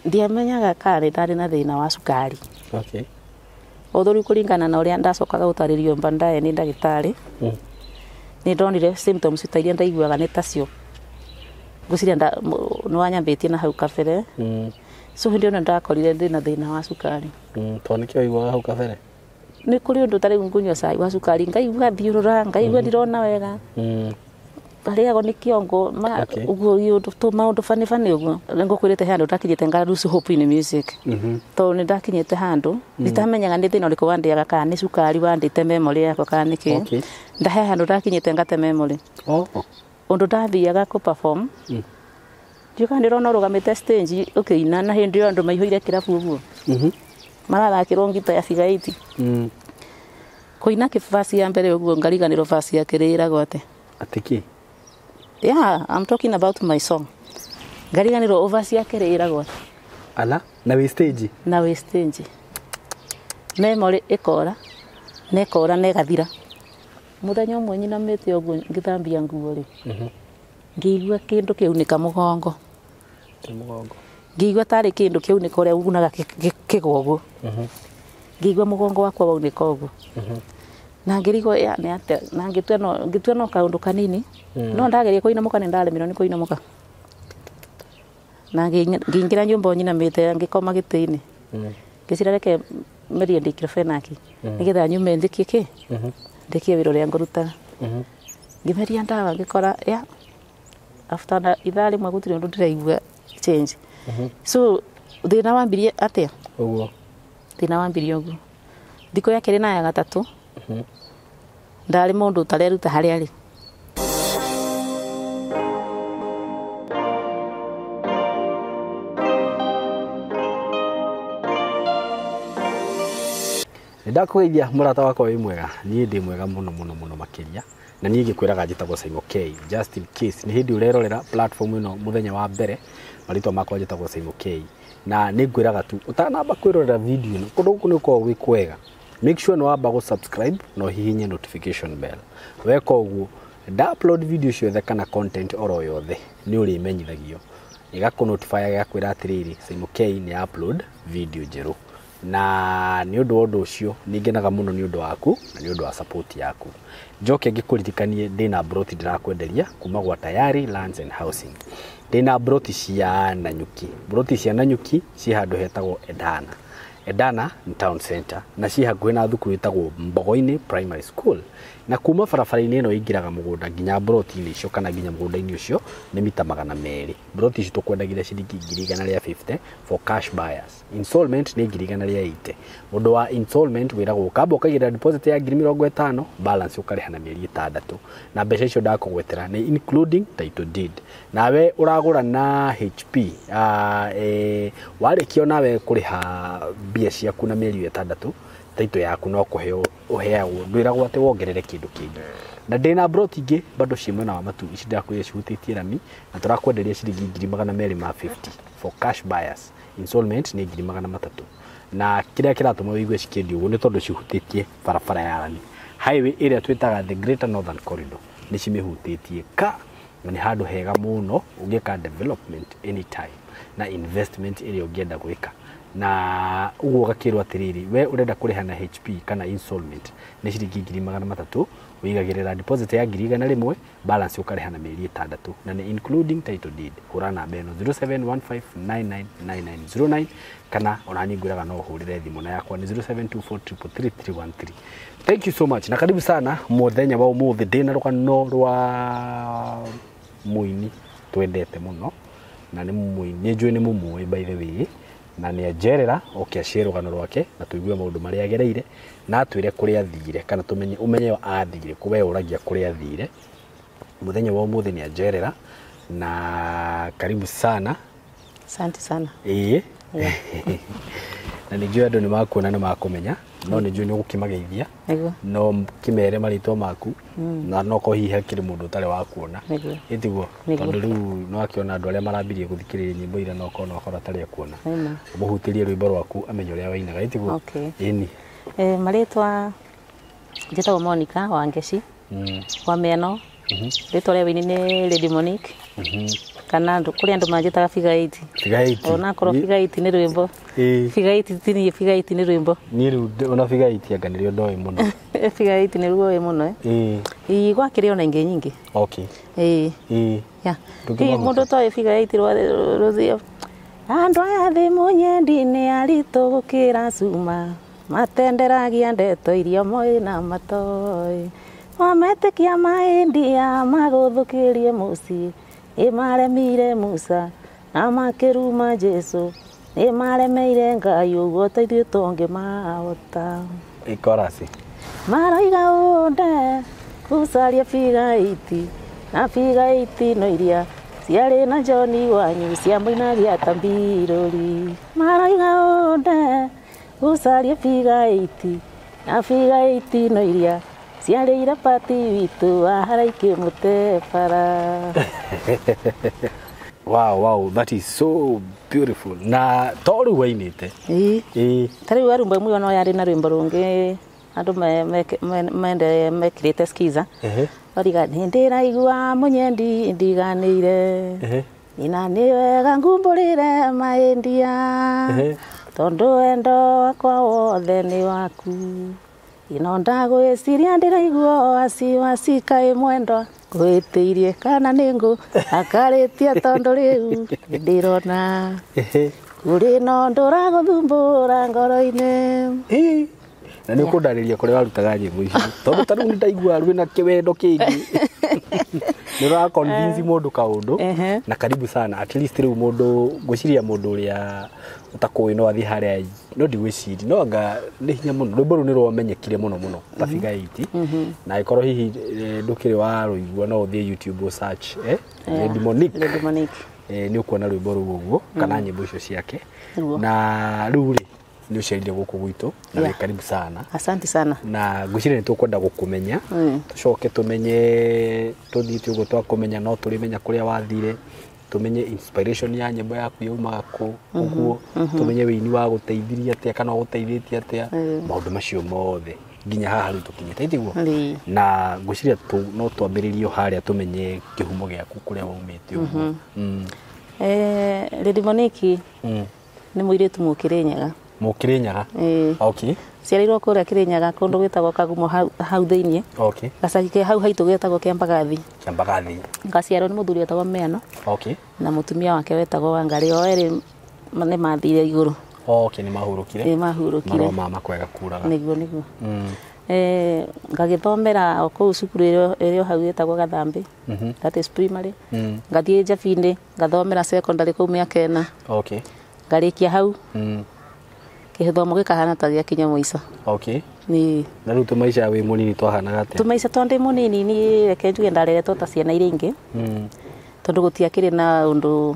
Ndiamenyaga kana nĩ ndarĩ na thĩna wa cukari. Okay. Although rĩu kũringana na ũrĩa ndacokaga gũtarĩrio baadaye nĩ ndagĩtarĩ, nĩ ndonire symptoms ta iria ndaiguaga nĩ tacio. Ngwĩciria nĩ wanyambĩtie na hau kabere. So hĩndĩ ĩyo nĩ ndakorire ndĩna thĩna wa cukari. Tondũ nĩkĩo waiguaga hau kabere? Nĩ kũrĩ ũndũ ta rĩu ngũnyua cai wa cukari ngaigua thiũrũra, ngaigua ndirona wega. Harĩagwo nĩ kĩongo, ũguo maũndũ bani bani ũguo. Ngũkwĩrĩte he handũ ndakinyĩte nga lose hope in music. Tondũ nĩ ndakinyĩte handũ nditamenyaga nĩ thĩna ũrĩkũ wandĩaga, kana nĩ cukari wandĩte memory yakwa kana nĩkĩ. Okay. Ndahe handũ ndakinyĩte ngate memory. Ũndũ ndathiaga kũ perform, ndiũka ndĩrona ũrũgamĩte stage ũkĩina, na hĩndĩ ĩyo andũ maihũire kĩrabu ũguo. Marathakĩrwo ngita ya figure 8. Kũina kĩbasi ya mbere ũguo ngariganĩrwo basi ya kerĩ ĩragwo atĩa. Atĩ kĩ? Yeah, I'm talking about my song. Ngariganĩrwo verse ya kerĩ ĩragwo atĩa. Ala, na wĩ stage? Na wĩ stage. Memory ĩkora, na ĩkora na ĩgathira. Mũthenya ũmwe nyinamĩte ũguo ngĩthambia nguo rĩ, ngĩigua kĩndũ kĩaunĩka mũgongo. Kĩ mũgongo? Ngĩigua tarĩ kĩndũ kĩaunĩka ũrĩa unaga kĩgwa ũguo. Ngĩigua mũgongo wakwa waunĩka ũguo. Na ngĩrigwo ya nĩ atĩa, na ngĩtua no kaũndũ kanini. No ndageria kũinamũka nĩ ndaremirwo nĩ kũinamũka. Na ngĩingĩra nyũmba o nyinamĩte ngĩkoma gĩtĩ-inĩ. Ngĩciria reke merie diclofenac nĩgetha nyume njĩkie kĩ? Ndĩkie wĩra ũrĩa ngũrutaga. Ngĩmeria ndawa ngĩkora ya after na ithaa rĩmwe gũtirĩ ũndũ ndĩraigua change. So thĩna wambirie atĩa? Ũguo. Thĩna wambirie ũguo. Thikũ ya kerĩ na ya gatatũ, ndarĩ mũndũ ũtareruta harĩa arĩ. Ndakũgeithia mũrata wakwa wĩ mwega, niĩ ndĩ mwega mũno mũno mũno makĩria, na niĩ ngĩkwĩraga njĩtagwo Simon K, just in case nĩ hĩndĩ ũrerorera platform ĩno mũthenya wa mbere, marĩtwa makwa njĩtagwo Simon K, na nĩ ngwĩraga tu ũtanamba kwĩrorera video ĩno, kũndũ gũkũ nĩ gũkoragwo gwĩ kwega, make sure nĩ wamba gũ subscribe na ũhihinye notification bell. Weka ũguo nda upload video ciothe kana content oro yothe nĩ ũrĩmenyithagio, ĩgakũ notify ĩgakwĩra atĩrĩrĩ Simon K nĩ upload video njerũ. Na nĩ ũndũ wa ũndũ ũcio nĩ ngenaga mũno nĩ ũndũ waku na nĩ ũndũ wa support yaku. Njoke ngĩkũririkanie ndĩna broti ndĩrakwenderia kuma gwa Tayari Lands and Housing. Ndĩna broti cia Nanyuki. Broti cia Nanyuki ciĩ handũ hetagwo Edana. Edana nĩ town center na ciĩ hakuhĩ na thukuru ĩtagwo Mbogoinĩ Primary School. Na kuma barabara-inĩ ĩno ĩingĩraga mũgũnda nginya broti-inĩ icio kana nginya mũgũnda-inĩ ũcio nĩ mita magana merĩ. Broti ici tũkwendagĩria ciringi ngiri igana rĩa 50 for cash buyers. Installment nĩ ngiri igana rĩa 80. Mũndũ wa installment wĩragwo ũkamba ũkaigĩrĩra deposit ya ngiri mĩrongo ĩtano, balance ũkarĩha na mĩeri ĩtandatũ. Na mbeca icio ndakũgwetera nĩ including title deed. Nawe ũragũra na HP, warĩkia nawe kũrĩha mbia ciaku na mĩeri ĩtandatũ, title yaku no kũheo ũheagwo, ndwĩragwo atĩ wongerere kĩndũ kĩngĩ. Na ndĩna broti ingĩ bado ciĩ mwena wa Matu, ici ndĩrakwĩra cihutĩtie rami, na tũrakwenderia ciringi ngiri magana merĩ ma 50 for cash buyers. Installment nĩ ngiri magana matatũ. Na kĩrĩa kĩratũma wĩigue cikĩendio ũguo nĩ tondũ cihutĩtie barabara ya rami. Highway ĩrĩa twĩtaga the Greater Northern Corridor nĩ cimĩhutĩtie ka, na nĩ handũ hega mũno ũngĩka development anytime na investment ĩrĩa ũngĩenda gwĩka. Na ũguo ũgakĩrwo atĩrĩrĩ, we ũrenda kũrĩha na HP kana installment nĩ ciringi ngiri magana matatũ, ũigagĩrĩra deposit ya ngiri igana rĩmwe, balance ũkarĩha na mĩeri ĩtandatũ, na nĩ including title deed. Hũra namba ĩno 0715999909 kana ona niĩ ngwĩraga no ũhũrĩre thimũ na yakwa nĩ 0724333313. Thank you so much na karibu sana mũthenya wa ũmũthĩ. Ndĩna rũgano rwa mũini twendete mũno, na nĩ mũini njũĩ nĩ mũmũĩ by the way, na nĩ anjerera oke aciare rũgano rwake na tũigue maũndũ marĩa agereire na atwĩre kũrĩa athire, kana tũmenye ũmenye athire kũ, we ũragia kũrĩa athire. Mũthenya wa ũmũthĩ nĩ anjerera, na karibu sana. Asante sana. Ĩĩ. Na nĩ njũĩ andũ nĩ makuona nĩ makũmenya, no nĩ njũĩ nĩ ũgũkĩmageithia. Nĩguo. No kĩmere marĩtwa maku, na no korwo hihi hakĩrĩ mũndũ ũtarĩ wa kuona. Nĩguo. Ĩtiguo? Nĩguo. Tondũ rĩu no akĩona andũ arĩa marambirie gũthikĩrĩria nyĩmbo ira, no korwo no akorwo atarĩ akuona. Nĩma. Ũmũhutĩrie rwĩmbo rwaku amenye ũrĩa wainaga, ĩtiguo? Okay. Ĩni. Marĩtwa njĩtagwo Monica Wangeci. Wa Mĩano. Rĩtwa rĩa wĩini nĩ Lady Monique. Kana andũ kũrĩ andũ manjĩtaga figure 8. Figure 8. Onakorwo figure 8 nĩ rwĩmbo. Figure 8 ti niĩ, figure 8 nĩ rwĩmbo. Niĩ rĩu ona figure 8 anga nĩrĩo ndoĩ mũno. Figure 8 nĩ ruo mũno. Ĩĩ gwakĩrĩ ona ingĩ nyingĩ. Okay. Ĩĩ. Yeah. Hihi mũndũ toĩ figure 8 rũthio. Andũ aya thĩ mũnyendi nĩ aritũ gũkĩra cuma. Matenderagia ndeto iria moĩ na matoĩ. Mametĩkia maĩndia magũthũkĩrie mũciĩ. Ĩ maremire Musa na makĩruma Jesu. Ĩ maremeire Ngai ũguo ta ithuĩ tũngĩmahota. Ĩkorasi. Maroiga ũnde gũcaria figure 8 na figure 8 no iria ciarĩ na John wanyu ciamũinagia ta mbirũri. Maroiga ũnde gũcaria figure 8 na figure 8 no iria ciarĩire pati witũ wa haraikĩ mũtebara. Wow, wow, that is so beautiful. Na to rĩu wainĩte. Ĩĩ. Ta rĩu arumba ĩmwe no yarĩ na rwĩmbo rũngĩ andũ mende mekĩrĩte skiza. Origa nĩ ndĩraigua mũnyendi ndiganĩire. Nina nĩ wega ngumbũrĩre maĩndia. Tondũ wendo wakwa wothe nĩ waku. Ino ndagwĩciria ndĩraigua wasiwasi kaĩ mwendwa ngwĩtĩirie kana nĩ ngũ akarĩtie tondũ rĩu ndĩrona kũrĩ na ũndũ ũragũthumbũra ngoro-inĩ. Na nĩ ũkũndarĩria kũrĩa warutaga nyĩmbo icio tondũ ta rĩu nĩ ndaigua rwĩna kĩwendo kĩingĩ. Nĩ ũra convince mũndũ kaũndũ na karibu sana at least rĩu mũndũ ngwĩciria mũndũ ũrĩa ũtakũĩ no athiĩ harĩa no ndigwĩciria no anga nĩ hinya mũno rwĩmbo rũu nĩ rwamenyekire mũno mũno ta figure 8 na ĩkorwo hihi ndũkĩrĩ wa rũigua no ũthiĩ YouTube search Lady Monique. Lady Monique. Nĩ ũkuona rwĩmbo rũu ũguo kana nyĩmbo icio ciake. Na rĩu rĩ nĩ ũcerire gũkũ gwitũ na wĩ karibu sana. Asante sana. Na ngwĩciria nĩ tũkwenda gũkũmenya tũcoke tũmenye tũthiĩte ũguo twakũmenya no tũrĩmenya kũrĩa wathire tũmenye inspiration ya nyĩmbo yaku yaumaga kũ ũguo tũmenye wĩini wa gũteithirie atĩa kana ũgũteithĩtie atĩa maũndũ macio mothe nginya haha rĩu tũkinyĩte tiguo. Na ngwĩciria no twambĩrĩrie o harĩa tũmenye kĩhumo gĩaku kũrĩa waumĩte ũguo. Lady Monique nĩ mũirĩtu Mũkĩrĩnyaga. Mũkĩrĩnyaga? Okay. Ciarirwo kũrĩa Kĩrĩnyaga kũndũ gwĩtagwo Kagumo hau thĩiniĩ. Okay. Gacagi ke hau haitũ getagwo Kĩambagathi. Kĩambagathi. Ngaciarwo nĩ mũthuri wetagwo Meano. Okay. Na mũtumia wake wetagwo Wangarĩ o erĩ nĩ mathire igũrũ. Okay, nĩ mahurũkire. Nĩ mahurũkire. Marũa ma makwega kuraga. Nĩguo nĩguo. Ngagĩthomera o kũu cukuru ĩrĩa hau ĩtagwo Gathambĩ. That is primary. Ngathiĩ Njabinĩ ngathomera secondary kũu mĩaka ĩna. Okay. Ngarĩkia hau. Gĩthomo gĩkahana ta gĩakinya mũico. Okay. Nĩ na rĩu tũmaica wĩ mũnini twahanaga atĩa? Tũmaica twa ndĩ mũnini niĩ reke njuge ndareretwo ta ciana iria ingĩ. Tondũ gũtiakĩrĩ na ũndũ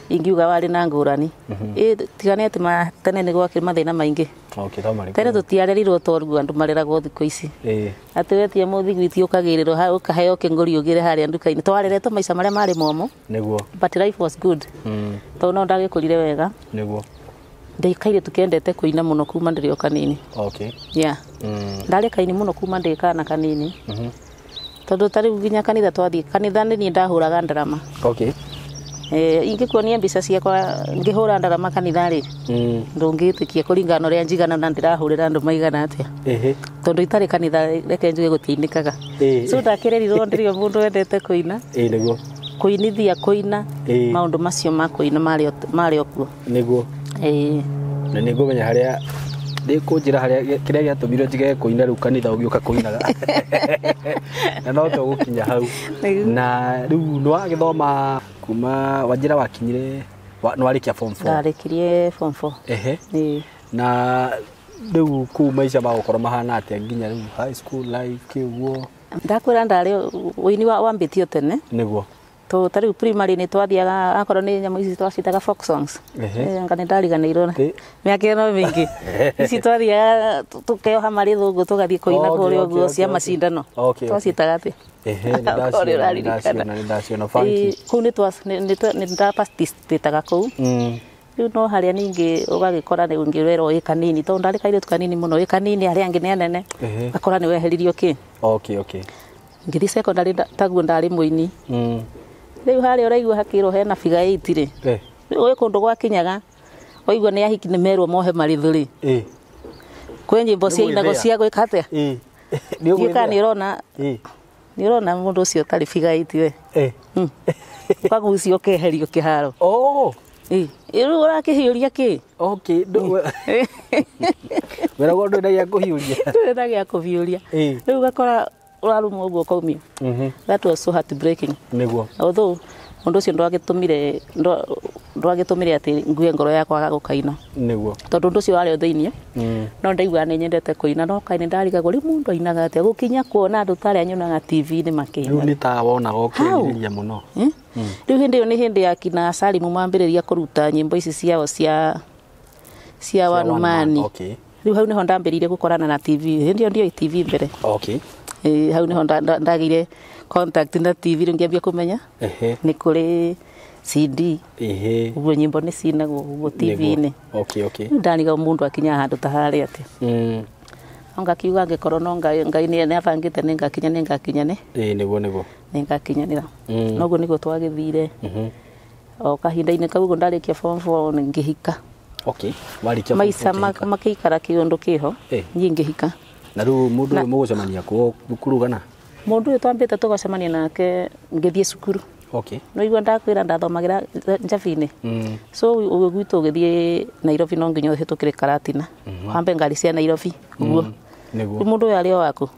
ingiuga warĩ na ngũrani. Tigane atĩ tene nĩ gwakĩrĩ mathĩna maingĩ. Okay, to marĩkũ? Tene tũtiarerirwo ta ũguo andũ mareragwo thikũ ici. Atĩ wetia mũthiguiti ũkagĩrĩrwo hau ũkaheo kĩngũri ũgĩre harĩa nduka-inĩ. Twareretwo maica marĩa marĩ momũ. Nĩguo. But life was good. Tondũ no ndagĩkũrire wega. Nĩguo. Ndĩ kairĩtu kendete kũina mũno kuma ndĩrĩ o kanini. Okay. Yeah. Ndarĩ kaini mũno kuma ndĩ kana kanini. Tondũ ta rĩu nginya kanitha twathiĩ kanitha nĩ niĩ ndahũraga ndarama. Okay. Ingĩkuonia mbica ciakwa ngĩhũra ndarama kanitha rĩ ndũngĩtĩkia kũringana na ũrĩa njigana na ndĩrahũrĩra andũ maigana atĩa. Tondũ itarĩ kanitha reke njuge gũtiinĩkaga. So ndakĩrerirwo ndĩrĩ o mũndũ wendete kũina. Nĩguo. Kũinithia kũina maũndũ macio ma kũina marĩ o kuo. Nĩguo. Na nĩ ngũmenya harĩa ndĩkũnjĩra harĩa kĩrĩa gĩatũmire njige kũina rĩu kanitha ũgĩũka kũinaga. Na no tũgũkinya hau. Na rĩu nĩ wagĩthoma kuma wanjĩra wakinyire nĩ warĩkia form 4? Ndarĩkirie form 4. Na rĩu kũu maica magũkorwo mahana atĩa nginya rĩu high school life kĩũguo? Ndakwĩra ndarĩ ũini wambĩtio tene. Nĩguo. Ta rĩu primary nĩ twathiaga akorwo nĩ nyamũ ici twacitaga folk songs. Anga nĩ ndariganĩirwo mĩaka ĩno mĩingĩ. Ici twathiaga tũkeoha marĩthũngũ tũgathiĩ kũina kũrĩa ũguo cia macindano. Twacitaga atĩa? Nĩ ndaciona funky. Kũu nĩ ndaparticipataga kũu. Rĩu no harĩa ningĩ ũgagĩkora nĩ ũngĩ werwo ĩ kanini tondũ ndarĩ kairĩtu kanini mũno ĩ kanini arĩa angĩ nĩ anene. Ũgakora nĩ weheririo kĩ. Okay, okay. Ngĩthiĩ secondary taguo ndarĩ mũini. Rĩu harĩa ũraigua hakĩrwo hena figure 8 rĩ. Rĩu gwĩ kũndũ gwakinyaga waigua nĩ ahiki nĩ merwo mohe marĩthũ rĩ. Kwĩ nyĩmbo cia inagwo cia gwĩka atĩa? Nĩ Kana nĩ ũrona nĩ ũrona mũndũ ũcio ũtarĩ figure 8 we. Ũkagucio ũkeherio kĩharo. Oh. Rĩu ũrakĩhiũria kĩ? Okay. Wĩragwo ndũrĩ na gĩa kũhiũria. Ndũrĩ na gĩa kũhiũria. Rĩu ũgakora ũrarumwo ũguo ũkaumio. That was so heartbreaking. Nĩguo. Although ũndũ ũcio ndwagĩtũmire atĩ ngue ngoro yakwa kwaga gũkaina. Nĩguo. Tondũ ũndũ ũcio warĩ o thĩiniĩ. No ndaiguaga nĩ nyendete kũina no kaĩ nĩ ndarigagwo rĩu mũndũ ainaga atĩa gũkinya kuona andũ ta arĩa nyonaga TV-inĩ makĩina. Rĩu nĩ ta wonaga ũkĩrirĩria mũno. Rĩu hĩndĩ ĩyo nĩ hĩndĩ ya kina Salimu mambĩrĩria kũruta nyĩmbo ici ciao cia Wanumani. Okay. Rĩu hau nĩho ndambĩrĩirie gũkorana na TV. Hĩndĩ ĩyo ndioĩ TV mbere. Okay. Hau nĩho ndagĩire contact na TV rĩu ngĩambia kũmenya nĩ kũrĩ CD. Ũguo nyĩmbo nĩ cinagwo ũguo TV-inĩ. Okay, okay. Rĩu ndariga mũndũ akinya handũ ta harĩa atĩa. Ngakiuga angĩkorwo no Ngai nĩ abangĩte nĩ ngakinya nĩ ngakinya nĩ. Nĩguo nĩguo. Nĩ ngakinyanĩra. Noguo nĩguo twagĩthire. O kahinda-inĩ kau ũguo ndarĩkia form 4 ngĩhika. Okay. Warĩkia form 4 maica makĩikara kĩũndũ kĩho. Niĩ ngĩhika. Na rĩu mũndũ ũyũ mũgũcemania kũ thukuru kana? Mũndũ ũyũ twambĩte tũgacemania nake ngĩthiĩ cukuru. Okay. No igua ndakwĩra ndathomagĩra Njabi-inĩ. So ũguo gwitũ ũgĩthiĩ Nairobi no nginya ũhĩtũkĩre Karatina. Wambe ngari cia Nairobi ũguo. Nĩguo. Rĩu mũndũ ũyũ arĩ o waku.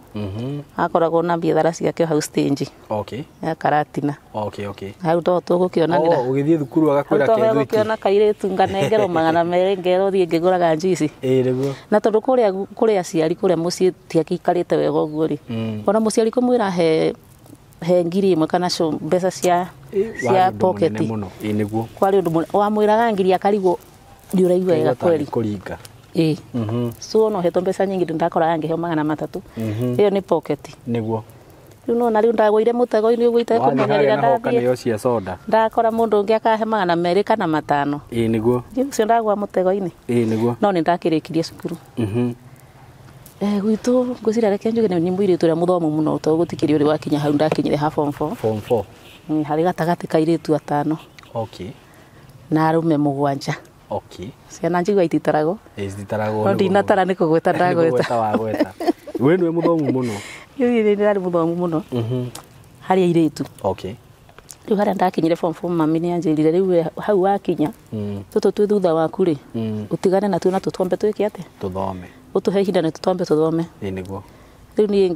Akoragwo na biathara ciake hau stage. Okay. Ya Karatina. Okay, okay. Hau to tũgũkĩonanĩra. Oh, ũgĩthiĩ thukuru agakwĩra kethwiki. Hau tũgũkĩona kairĩtu nganengerwo 200 ngerwo thiĩ ngĩgũraga njuici. Nĩguo. Na tondũ kũrĩa kũrĩ aciari kũrĩa mũciĩ tiakĩikarĩte wega ũguo rĩ. Ona mũciari kũmwĩra he 1,000 kana mbeca cia pocket. Nĩguo. Kwarĩ ũndũ wamwĩraga 1,000 akarigwo nĩ ũraigua wega kweli. Kũringa. So no hetwo mbeca nyingĩ ndakoraga ngĩheo 300. Ĩyo nĩ pocket. Nĩguo. Rĩu nona rĩu ndagũire mũtego-inĩ ũguo itekũmenyerera ndathiĩ. Cia soda. Ndakora mũndũ ũngĩ akahe 200 kana 500. Nĩguo. Rĩu ũcio ndagũa mũtego-inĩ. Nĩguo. No nĩ ndakĩrĩkirie cukuru. Gwitũ ngwĩciria reke njuge nĩ mũirĩtu ũrĩa mũthomu mũno tondũ gũtikĩrĩ ũrĩ wakinya hau ndakinyire ha form 4. Form 4. Harĩ gatagatĩ ka airĩtu 5. Okay. Na arũme 7. Okay. Ciana njigua ititaragwo. Ititaragwo. No ndinatara nĩ kũgweta ndagweta. Wagweta. We nĩwe mũthomu mũno. Niĩ ndarĩ mũthomu mũno. Harĩ airĩtu. Okay. Rĩu harĩa ndakinyire form 4 mami nĩ anjĩrire rĩu hau wakinya. Tũtũ twĩ thutha waku rĩ. Ũtigane natuo na tũtwambe twĩke atĩa? Tũthome. Ũtũhe ihinda nĩ tũtwambe tũthome. Nĩguo. Rĩu niĩ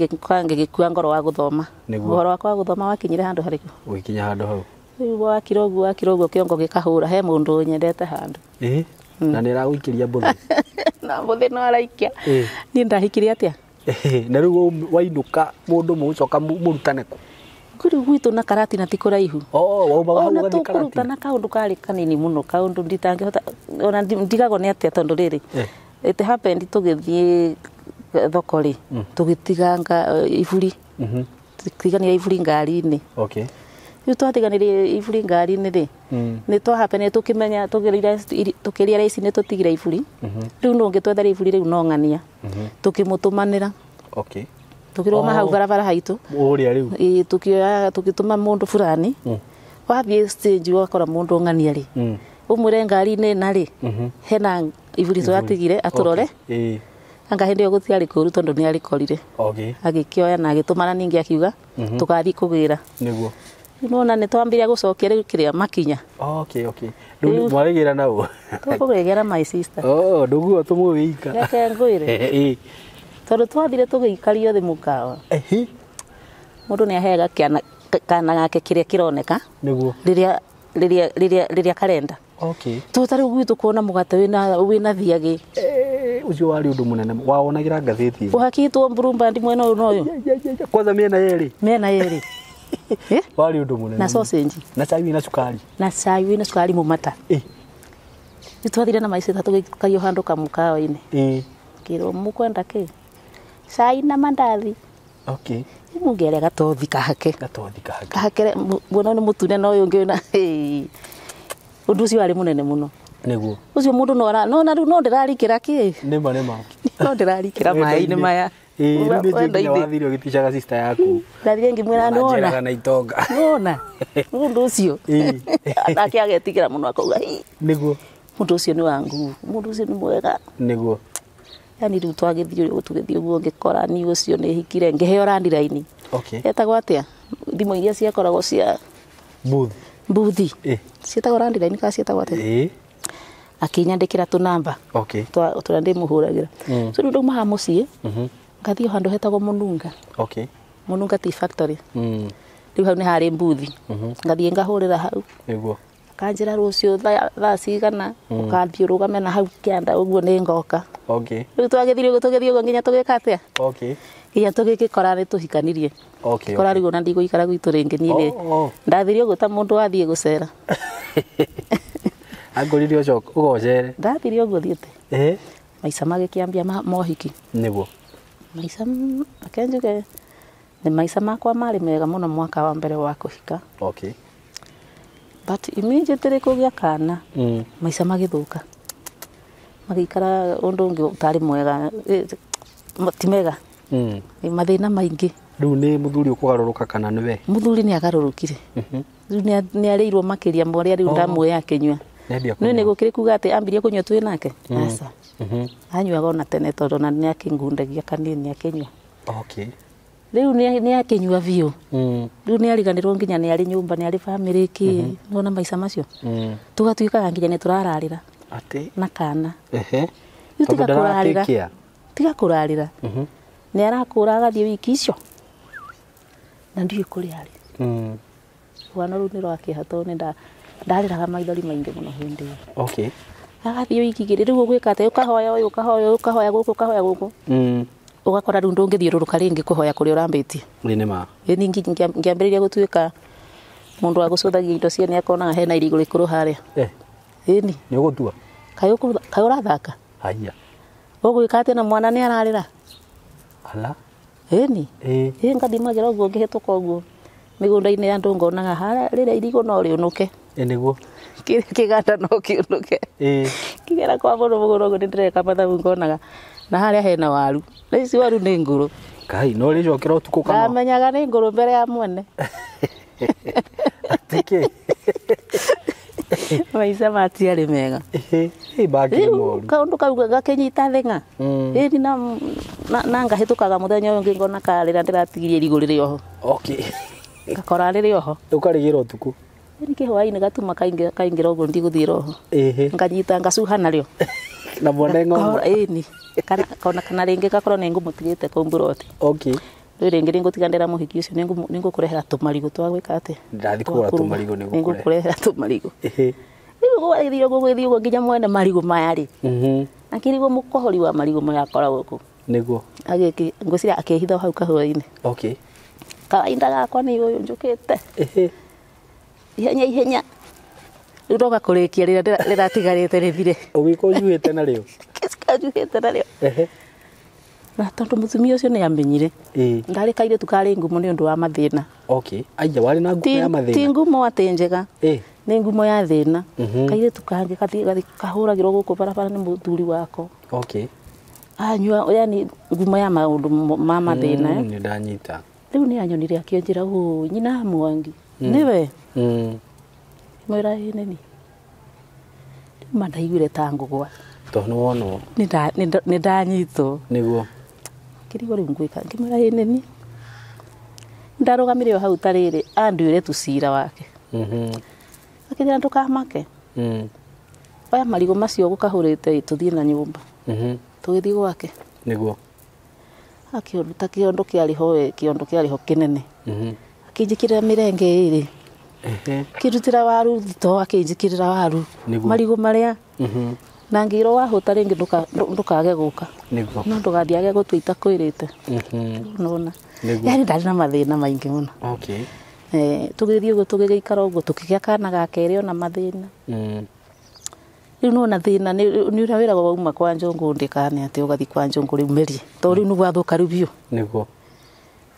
ngĩgĩkua ngoro wa gũthoma. Ũhoro wakwa wa gũthoma wakinyire handũ harĩkũ? Ũgĩkinya handũ hau. Rĩu wakira ũguo kĩongo gĩkahũra he mũndũ nyendete handũ. Na nĩ aragũikĩria mbũthĩ. Na mbũthĩ no araikia. Niĩ ndahikire atĩa? Na rĩu wainũka mũndũ mũgũcoka mũrutane kũ? Rĩu gwitũ na Karatina ti kũraihu. Waumaga hau ũgathiĩ Karatina. Tũkũrutana kaũndũ karĩ kanini mũno kaũndũ nditangĩhota ona ndigagwo nĩ atĩa tondũ rĩrĩ. It happened tũgĩthiĩ thoko rĩ tũgĩtiganga iburi. Tũtiganĩra iburi ngari-inĩ. Okay. Rĩu twatiganĩire iburi ngari-inĩ rĩ nĩ twahapenire tũkĩmenya tũkĩrealize nĩ tũtigire iburi. Rĩu nũ ũngĩtwethera iburi rĩu no ng'ania. Tũkĩmũtũmanĩra. Okay. Tũkĩrũgama hau barabara haitũ. Ũrĩa rĩu. Tũkĩoya tũgĩtũma mũndũ fulani. Wathiĩ stage wakora mũndũ ng'ania rĩ. Ũmwĩre ngari-inĩ na rĩ hena iburi tũratigire atũrore. Anga hĩndĩ ĩyo gũtiarĩ kũũru tondũ nĩ arĩkorire. Okay. Agĩkĩoya na agĩtũmana ningĩ akiuga tũgathiĩ kũgĩra. Nĩguo. Nona nĩ twambĩrĩria gũcokia rĩu kĩrĩa makinya. Okay, okay. Rĩu mwarĩgĩra na ũ? Tũkũgĩra my sister. Oh, ndũguo tũmũĩ ika. Reke ngwĩre. Tondũ twathire tũgĩikario thĩ mũkawa. Mũndũ nĩ aheaga kana gake kĩrĩa kĩroneka. Nĩguo. Rĩrĩa karenda. Okay. Tondũ ta rĩu gwitũ kuona mũgate wĩna thiagĩ. Ũcio warĩ ũndũ mũnene wawonagĩra ngathĩti. Ũhakĩtwo Bloomberg mwena ũyũ na ũyũ. Kwanza mĩena yerĩ. Mĩena yerĩ. Warĩ ũndũ mũnene. Na sausage. Na cai wĩna cukari. Na cai wĩna cukari mũmata. Rĩu twathire na maicita tũgĩikario handũ kamũkawa-inĩ. Kĩrwo mũkwenda kĩ? Cai na mandathi. Okay. Rĩu mũngĩarĩa gatothi kahake. Gatothi kahake. Kahake mwena nĩ mũtune na ũyũ ũngĩ wĩna ũndũ ũcio warĩ mũnene mũno. Nĩguo. Ũcio mũndũ no ara no na rĩu no ndĩrarikĩra kĩ? Nĩma nĩma. No ndĩrarikĩra maĩ-inĩ maya. Ĩĩ, rĩu nĩ njũĩ nginya wathire ũgĩticaga sister yaku. Ndathire ngĩmwĩra nĩwona. Njĩraga na itonga. Nĩwona mũndũ ũcio. Nake agetigĩra mũno akauga nĩguo mũndũ ũcio nĩ wa nguvu, mũndũ ũcio nĩ mwega. Nĩguo. Yani rĩu twagĩthiĩ tũgĩthiĩ ũguo ngĩkora ni ũcio nĩ hikire ngĩheo landline. Okay. Etagwo atĩa? Thimũ iria ciakoragwo cia booth. Booth. Ciĩtagwo landline kana ciĩtagwo atĩa? Akĩnyandĩkĩra tũnamba. Okay. Tũrĩa ndĩmũhũragĩra. So rĩu ndauma haha mũciĩ ngathiĩ handũ hetagwo Mũnunga. Okay. Mũnunga Tea Factory. Rĩu hau nĩ harĩ mbuthi. Ngathiĩ ngahũrĩra hau. Nĩguo. Akanjĩra rũciũ thaa cigana ũkathiĩ ũrũgame na hau kĩanda ũguo nĩ ngoka. Okay. Rĩu twagĩthire ũguo tũgĩthiĩ ũguo nginya tũgĩka atĩa? Okay. Nginya tũgĩgĩkora nĩ tũhikanirie. Okay. Kora rĩu ona ndigũikara gwitũ rĩngĩ niĩ nĩ. Ndathire ũguo ta mũndũ wathiĩ gũcera. Angorire ũcoke ũgocere. Ndathire ũguo thiĩte. Maica magĩkĩambia mohiki. Nĩguo. Maica reke njuge nĩ maica makwa marĩ mega mũno mwaka wa mbere wa kũhika. Okay. But immediately kũgĩa kana maica magĩthũka. Magĩikara ũndũ ũngĩ ũtarĩ mwega, ti mega. Mathĩna maingĩ. Rĩu nĩ mũthuri ũkũgarũrũka kana nĩwe? Mũthuri nĩ agarũrũkire. Rĩu nĩ arĩirwo makĩria ma ũrĩa rĩu ndamuoya akĩnyua. Nĩ nĩ gũkĩrĩ kuga atĩ ambirie kũnyua twĩ nake? Aca. Anyuaga ona tene tondũ ona nĩ akĩngundagia kanini akĩnyua. Okay. Rĩu nĩ akĩnyua biũ. Rĩu nĩ ariganĩrwo nginya nĩ arĩ nyũmba nĩ arĩ bamĩrĩ kĩ. Nĩwona maica macio? Tũgatuĩkaga nginya nĩ tũrararĩra. Atĩ? Na kana. Rĩu tiga kũrarĩra. Tiga kũrarĩra. Nĩ arakũra agathiĩ wiki icio. Na ndiũĩ kũrĩa arĩ. Rũgano rũu nĩ rwa kĩeha tondũ nĩ ndarĩraga maithori maingĩ mũno hĩndĩ ĩyo. Okay. Agathiĩ wiki igĩrĩ rĩu ũgwĩka atĩa? Ũkahoya ũyũ ũkahoya ũyũ ũkahoya gũkũ ũkahoya gũkũ. Ũgakora rĩu ndũngĩthiũrũrũka rĩngĩ kũhoya kũrĩa ũrambĩtie. Nĩ ma. Ĩni ngĩambĩrĩria gũtuĩka mũndũ wa gũcũthagia indo ciene akonaga hena irigũ rĩkũrũ harĩa. Ĩni. Nĩ ũgũtua? Kaĩ ũrathaka? Haiya. Ũgwĩka atĩa na mwana nĩ ararĩra? Ala. Ĩni. Ĩ ngathimagĩra ũguo ngĩhĩtũka ũguo mĩgũnda-inĩ ya andũ ngonaga harĩa rĩrĩa irigũ no rĩũnũke. Nĩguo. Kĩganda no kĩũnũke. Kĩgera kwa mũndũ mũgũnda ũguo nĩ ndĩreka mathabu ngonaga na harĩa hena waru. Na ici waru nĩ ngũrũ. Kai no rĩcokera ũtukũ kana? Ndamenyaga nĩ ngũrũ mbere ya mwene. Atĩ kĩ? Maica matiarĩ mega. Bakĩrĩ moru. Kaũndũ kau gakĩnyita theng'a. Ĩni na ngahĩtũkaga mũthenya ũyũ ũngĩ ngona karĩra ndĩratigirie irigũ rĩrĩ oho. Okay. Gakora rĩrĩ oho. Ũkarĩgĩra ũtukũ. Ĩni kĩhwainĩ gatuma kaingĩra ũguo ndigũthiĩra oho. Nganyita ngacuha narĩo. Na mwene ng'ombe. Ĩni. Kana rĩngĩ gakorwo nĩ ngũmũtigĩte kũu mburoti. Okay. Rĩu rĩngĩ nĩngũtiga ndĩra mũhiki ũcio nĩngũkũrehera tũmarigũ twa gwĩka atĩa? Ndathiĩ kũgũra tũmarigũ nĩngũkũrehera tũmarigũ. Rĩu gũgĩthiĩ ũguo gũgĩthiĩ ũguo nginya mwene marigũ maya rĩ. Akĩrigwo mũkohori wa marigũ maya akoragwo kũ. Nĩguo. Ngwĩciria akĩhitha hau kahũa-inĩ. Okay. Kawainda gakwa nĩ ũyũ njũkĩte. Ihenya ihenya. Rĩu ndoka kũrĩkia rĩrĩa rĩratigarĩte rĩthire. Ũgĩka ũnjuĩte narĩo? Njũhĩte narĩo. Na tondũ mũtumia ũcio nĩ amenyire. Ndarĩ kairĩtu karĩ ngumo nĩ ũndũ wa mathĩna. Okay. Aya warĩ na ngumo ya mathĩna. Ti ngumo atĩ njega. Nĩ ngumo ya thĩna. Kairĩtu kangĩ gathiĩ kahũragĩrwo gũkũ barabara nĩ mũthuri wako. Okay. Anyua yani ngumo ya maũndũ ma mathĩna. Nĩ ndanyita. Rĩu nĩ anyonire akĩnjĩra ũ nyina Mwangi. Nĩwe? Mwĩra ĩ nĩni. Rĩu ma ndaiguire ta ngũgwa. Tondũ nĩ wonwo. Nĩ ndanyitwo. Nĩguo. Ngĩrigwo rĩu ngwĩka ngĩmwĩra ĩ nĩni. Ndarũgamire o hau ta rĩrĩ anduĩre tu cira wake. Akĩnjĩra ndũkamake. Oya marigũ macio ũgũkahũrĩte tũthiĩ na nyũmba. Tũgĩthiĩ gwake. Nĩguo. Akĩruta kĩondo kĩarĩ ho kĩondo kĩarĩ ho kĩnene. Akĩnjĩkĩrĩra mĩrenge ĩrĩ. Akĩndutĩra waru thitoo akĩnjĩkĩrĩra waru. Marigũ marĩa. Na ngĩrwo wahũta rĩngĩ ndũkage gũka. Nĩguo. No ndũgathiage gũtua itakwĩrĩte. Nĩwona. Yani ndarĩ na mathĩna maingĩ mũno. Okay. Tũgĩthiĩ ũguo tũgĩgĩikara ũguo tũkĩgĩa kana ga kerĩ ona mathĩna. Rĩu nĩwona thĩna nĩ ũrĩa wĩragwo wauma kwa njũngũ ndĩkane atĩ ũgathiĩ kwa njũngũ rĩu mĩrie. Tondũ rĩu nĩ gwathũka rĩu biũ. Nĩguo.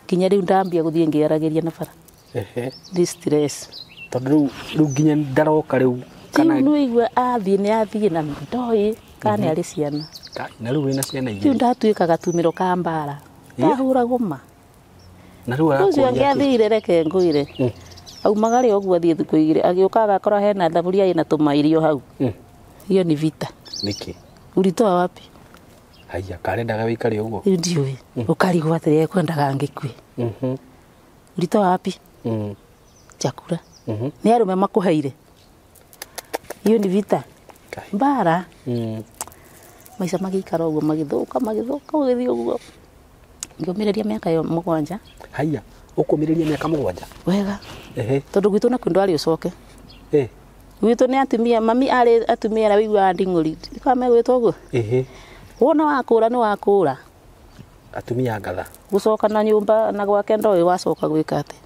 Nginya rĩu ndambia gũthiĩ ngĩaragĩria na bara. Nĩ stress. Tondũ rĩu nginya ndaroka rĩu kana rĩu nĩwaigua athiĩ nĩ athiĩ na ndoĩ kana nĩ arĩ ciana. Na rĩu wĩna ciana igĩrĩ. Rĩu ndatuĩka gatumĩro ka mbara. Ndahũragwo ma. Na rĩu Ũcio arakũria angĩathire reke ngwĩre. Aumagare ũguo athiĩ thikũ igĩrĩ agĩũka agakora hena thaburia ĩna tũmairio hau. Hiyo ni vita. Nĩkĩ? Ulitoa wapi? Haiya, karendaga wĩikare ũguo. Rĩu ndiũĩ. Ũkarigwo atĩrĩ ekwendaga ngĩkue. Ulitoa wapi? Chakula. Nĩ arũme makũheire. Hiyo ni vita. Mbara. Maica magĩikara ũguo magĩthũka magĩthũka ũgĩthiĩ ũguo. Ngĩũmĩrĩria mĩaka ĩyo 7. Haiya, ũkũmĩrĩria mĩaka 7? Wega. Tondũ gwitũ nakuo ndwarĩ ũcoke. Gwitũ nĩ atumia, mami arĩ atumia arĩa wĩiguaga nding'ũri. Ndikwa megwĩtwo ũguo? Wona wakũra nĩ wakũra. Atumia ngatha. Gũcoka na nyũmba na gwake ndoĩ wacoka gwĩka atĩa.